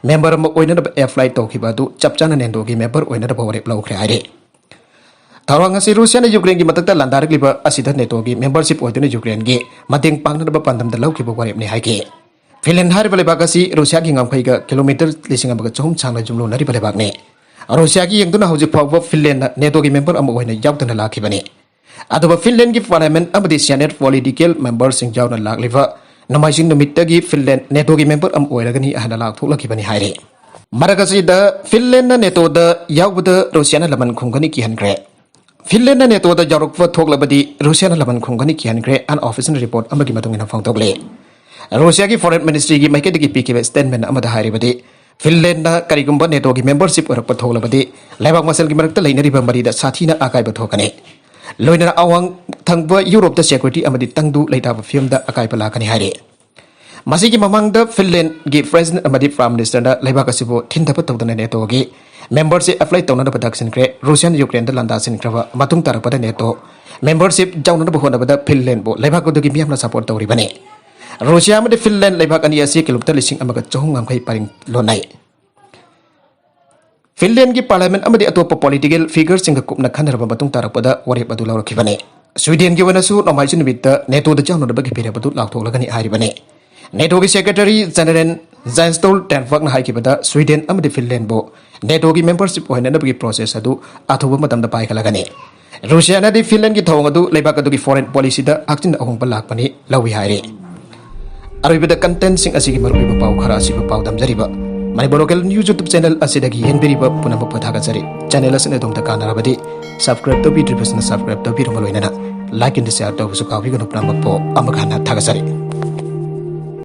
ꯃꯦꯝꯕꯔ ꯑꯃ ꯑꯣꯏꯅꯅꯕ ꯑꯦꯄ꯭ꯂꯥꯏ ꯇꯧꯈꯤꯕ ꯑꯗꯨ ꯆꯞ ꯆꯥꯅ ꯅꯦꯇꯣꯒꯤ ꯃꯦꯝꯕꯔ ꯑꯣꯏꯅꯅꯕ ꯋꯥꯔꯦꯞ ꯂꯧꯈ꯭ꯔꯦ ꯍꯥꯏꯔꯤ꯫ ꯊꯧꯔꯥꯡ ꯑꯁꯤ ꯔꯨꯁꯤꯌꯥꯅ ꯌꯨꯀ꯭ꯔꯦꯟꯒꯤ ꯃꯊꯛꯇ ꯂꯥꯟꯗꯥꯔꯛꯂꯤꯕ ꯑꯁꯤꯗ ꯅꯦꯇꯣꯒꯤ ꯃꯦꯝꯕꯔꯁꯤꯞ ꯑꯣꯏꯗꯨꯅ ꯌꯨꯀ꯭ꯔꯦꯟꯒꯤ ꯃꯇꯦꯡ ꯄꯥꯡꯅꯅꯕ ꯄꯥꯟꯗꯝꯗ ꯂꯧꯈꯤꯕ ꯋꯥꯔꯦꯞꯅꯤ ꯍꯥꯏꯈꯤ꯫ ꯐꯤꯟꯂꯦꯟ ꯍꯥꯏꯔꯤꯕ ꯂꯩꯕꯥꯛ ꯑꯁꯤ ꯔꯨꯁꯤꯌꯥꯒꯤ ꯉꯝꯈꯩꯒ ꯀꯤꯂꯣꯃꯤꯇꯔ ꯂꯤꯁꯤꯡ ꯑꯃꯒ ꯆꯍꯨꯝ ꯁꯥꯡꯅ ꯌꯨꯝꯂꯣꯟꯅꯔꯤꯕ ꯂꯩꯕꯥꯛꯅꯤ꯫ ꯔꯨꯁꯤꯌꯥꯒꯤ ꯌꯦꯡꯗꯨꯅ ꯍꯧꯖꯤꯛ ꯐꯥꯎꯕ ꯐꯤꯟꯂꯦꯟꯅ ꯅꯦꯇꯣꯒꯤ ꯃꯦꯝꯕꯔ ꯑꯃ ꯑꯣꯏꯅ ꯌꯥꯎꯗꯅ ꯂꯥꯛꯈꯤꯕꯅꯤ꯫ ꯑꯗꯨꯒ ꯐꯤꯟꯂꯦꯟꯒꯤ ꯄꯥꯔꯂꯤꯌꯥꯃꯦꯟꯠ ꯑꯃꯗꯤ ꯁꯦꯅꯦꯠ ꯄꯣꯂꯤꯇꯤꯀꯦꯜ ꯃꯦꯝꯕꯔꯁꯤꯡ ꯌꯥꯎꯅ ꯂꯥꯛꯂꯤꯕ ꯅꯣꯡꯃꯥꯏꯖꯤꯡ ꯅꯨꯃꯤꯠꯇꯒꯤ ꯐꯤꯟꯂꯦꯟ ꯅꯦꯇꯣꯒꯤ ꯃꯦꯝꯕꯔ ꯑꯃ ꯑꯣꯏꯔꯒꯅꯤ ꯍꯥꯏꯅ ꯂꯥꯎꯊꯣꯛꯂꯛꯈꯤꯕꯅꯤ ꯍꯥꯏꯔꯤ꯫ ꯃꯔꯛ ꯑꯁꯤꯗ ꯐꯤꯟꯂꯦꯟꯅ ꯅꯦꯇꯣꯗ ꯌꯥꯎꯕꯗ ꯔꯨꯁꯤꯌꯥꯅ ꯂꯃꯟ ꯈꯨꯝꯒꯅꯤ ꯀꯤꯍꯟꯈ꯭ꯔꯦ꯫ ꯐꯤꯟꯂꯦꯟꯅ ꯅꯦꯇꯣꯗ ꯌꯥꯎꯔꯛꯄ ꯊꯣꯛꯂꯕꯗꯤ ꯔꯨꯁꯤꯌꯥꯅ ꯂꯃꯟ ꯈꯨꯝꯒꯅꯤ ꯀꯤꯍꯟꯈ꯭ꯔꯦ, ꯑꯟꯑꯣꯐꯤꯁꯤꯌꯦꯜ ꯔꯤꯄꯣꯔꯠ ꯑꯃꯒꯤ ꯃꯇꯨꯡ ꯏꯟꯅ ꯐꯣꯡꯗꯣꯛꯂꯤ꯫ ꯔꯨꯁꯤꯌꯥꯒꯤ ꯐꯣꯔꯦꯟ ꯃꯤꯅꯤꯁꯇ꯭ꯔꯤꯒꯤ ꯃꯥꯏꯀꯩꯗꯒꯤ ꯄꯤꯈꯤꯕ ꯁ꯭ꯇꯦꯠꯃꯦꯟꯠ ꯑꯃꯗ ꯍꯥꯏꯔꯤꯕꯗꯤ, ꯐꯤꯟꯂꯦꯟꯅ ꯀꯔꯤꯒꯨꯝꯕ ꯅꯦꯇꯣꯒꯤ ꯃꯦꯝꯕꯔꯁꯤꯞ ꯑꯣꯏꯔꯛꯄ ꯊꯣꯛꯂꯕꯗꯤ, ꯂꯩꯕꯥꯛ ꯃꯁꯦꯜꯒꯤ ꯃꯔꯛꯇ ꯂꯩꯅꯔꯤꯕ ꯃꯔꯤꯗ ꯁꯥꯊꯤꯅ ꯑꯀꯥꯏꯕ ꯊꯣꯛꯀꯅꯤ꯫ ꯂꯣꯏꯅꯅ ꯑꯋꯥꯡ ꯊꯪꯕ ꯌꯨꯔꯣꯞꯇ ꯁꯦꯀ꯭ꯌꯨꯔꯤꯇꯤ ꯑꯃꯗꯤ ꯇꯪꯗꯨ ꯂꯩꯇꯥꯕ ꯐꯤꯕꯝꯗ ꯑꯀꯥꯏꯕ ꯂꯥꯛꯀꯅꯤ ꯍꯥꯏꯔꯤ꯫ ꯃꯁꯤꯒꯤ ꯃꯃꯥꯡꯗ ꯐꯤꯟꯂꯦꯟꯒꯤ ꯄ꯭ꯔꯦꯁꯤꯗꯦꯟꯠ ꯑꯃꯗꯤ ꯄ꯭ꯔꯥꯏꯝ ꯃꯤꯅꯤꯁꯇꯔꯅ ꯂꯩꯕꯥꯛ ꯑꯁꯤꯕꯨ ꯊꯤꯟꯊꯕ ꯇꯧꯗꯅ ꯅꯦꯇꯣꯒꯤ ꯃꯦꯝꯕꯔꯁꯤꯞ ꯑꯦꯄ꯭ꯂꯥꯏ ꯇꯧꯅꯅꯕ ꯇꯛꯁꯤꯟꯈ꯭ꯔꯦ꯫ ꯔꯨꯁꯤꯌꯥꯅ ꯌꯨꯀ꯭ꯔꯦꯟꯗ ꯂꯥꯟꯗꯥꯁꯤꯟꯈ꯭ꯔꯕ ꯃꯇꯨꯡ ꯇꯥꯔꯛꯄꯗ ꯅꯦꯇꯣ ꯃꯦꯝꯕꯔꯁꯤꯞ ꯌꯥꯎꯅꯅꯕ ꯍꯣꯠꯅꯕꯗ ꯐꯤꯟꯂꯦꯟꯕꯨ ꯂꯩꯕꯥꯛ ꯑꯗꯨꯒꯤ ꯃꯤꯌꯥꯝꯅ ꯁꯄꯣꯔꯠ ꯇꯧꯔꯤꯕꯅꯤ꯫ ꯔꯨꯁꯤꯌꯥ ꯑꯃꯗꯤ ꯐꯤꯟꯂꯦꯟ ꯂꯩꯕꯥꯛ ꯑꯅꯤ ꯑꯁꯤ ꯀꯤꯂꯣꯃꯤꯇꯔ ꯂꯤꯁꯤꯡ ꯑꯃꯒ ꯆꯍꯨꯝ ꯌꯥꯡꯈꯩ ꯄꯔꯤꯡ ꯂꯣꯟꯅꯩ꯫ ꯐꯤꯟꯂꯦꯟꯒꯤ ꯄꯥꯔꯂꯤꯌꯥꯃꯦꯟꯠ ꯑꯃꯗꯤ ꯑꯇꯣꯞꯄ ꯄꯣꯂꯤꯇꯤꯀꯦꯜ ꯐꯤꯒꯔꯁꯤꯡꯒ ꯀꯨꯞꯅ ꯈꯟꯅꯔꯕ ꯃꯇꯨꯡ ꯇꯥꯔꯛꯄꯗ ꯋꯥꯔꯦꯞ ꯑꯗꯨ ꯂꯧꯔꯛꯈꯤꯕꯅꯤ꯫ ꯁ꯭ꯋꯤꯗꯦꯟꯒꯤ ꯑꯣꯏꯅꯁꯨ ꯅꯣꯡꯃꯥꯏꯖꯤꯡ ꯅꯨꯃꯤꯠꯇ ꯅꯦꯇꯣꯗ ꯌꯥꯎꯅꯅꯕꯒꯤ ꯐꯤꯔꯦꯞ ꯑꯗꯨ ꯂꯥꯎꯊꯣꯛꯂꯒꯅꯤ ꯍꯥꯏꯔꯤꯕꯅꯤ꯫ ꯅꯦꯇꯣꯒꯤ ꯁꯦꯀ꯭ꯔꯦꯇꯔꯤ ꯖꯦꯅꯔꯦꯜ ꯖꯦꯟꯁ ꯁ꯭ꯇꯣꯜꯇꯦꯟꯕꯔꯒꯅ ꯍꯥꯏꯈꯤꯕꯗ ꯁ꯭ꯋꯤꯗꯦꯟ ꯑꯃꯗꯤ ꯐꯤꯟꯂꯦꯟꯕꯨ ꯅꯦꯇꯣꯒꯤ ꯃꯦꯝꯕꯔꯁꯤꯞ ꯑꯣꯏꯍꯟꯅꯅꯕꯒꯤ ꯄ꯭ꯔꯣꯁꯦꯁ ꯑꯗꯨ ꯑꯊꯨꯕ ꯃꯇꯝꯗ ꯄꯥꯏꯈꯠꯂꯒꯅꯤ꯫ ꯔꯨꯁꯤꯌꯥꯅꯗꯤ ꯐꯤꯟꯂꯦꯟꯒꯤ ꯊꯧꯑꯣꯡ ꯑꯗꯨ ꯂꯩꯕꯥꯛ ꯑꯗꯨꯒꯤ ꯐꯣꯔꯦꯟ ꯄꯣꯂꯤꯁꯤꯗ ꯍꯛꯆꯤꯟꯅ ꯑꯍꯣꯡꯕ ꯂꯥꯛꯄꯅꯤ ꯂꯧꯏ ꯍꯥꯏꯔꯤ꯫ ꯑꯔꯣꯏꯕꯗ ꯀꯟꯇꯦꯟꯠꯁꯤꯡ ꯑꯁꯤꯒꯤ ꯃꯔꯨꯑꯣꯏꯕ ꯄꯥꯎ ꯈꯔ ꯑꯁꯤꯕꯨ ꯄꯥꯎꯗꯝꯖꯔꯤꯕ Manipur local news YouTube channel ꯑꯁꯤꯗꯒꯤ ꯌꯦꯡꯕꯤꯔꯤꯕ ꯄꯨꯝꯅꯃꯛꯄꯨ ꯊꯥꯒꯠꯆꯔꯤ꯫ ꯆꯦꯅꯦꯜ ꯑꯁꯤꯅ ꯑꯗꯣꯝꯗ ꯀꯥꯟꯅꯔꯕꯗꯤ ꯁꯕꯁꯀ꯭ꯔꯥꯏꯕ ꯇꯧꯕꯤꯗ꯭ꯔꯤꯕꯁꯤꯡꯅ ꯁꯕꯁꯀ꯭ꯔꯥꯏꯕ ꯇꯧꯕꯤꯔꯕ ꯂꯣꯏꯅꯅ ꯂꯥꯏꯛ ꯑꯦꯟ ꯁꯤꯌꯥꯔ ꯇꯧꯕꯁꯨ ꯀꯥꯎꯕꯤꯒꯅꯨ꯫ ꯄꯨꯝꯅꯃꯛꯄꯨ ꯑꯃꯨꯛ ꯍꯟꯅ ꯊꯥꯒꯠꯆꯔꯤ꯫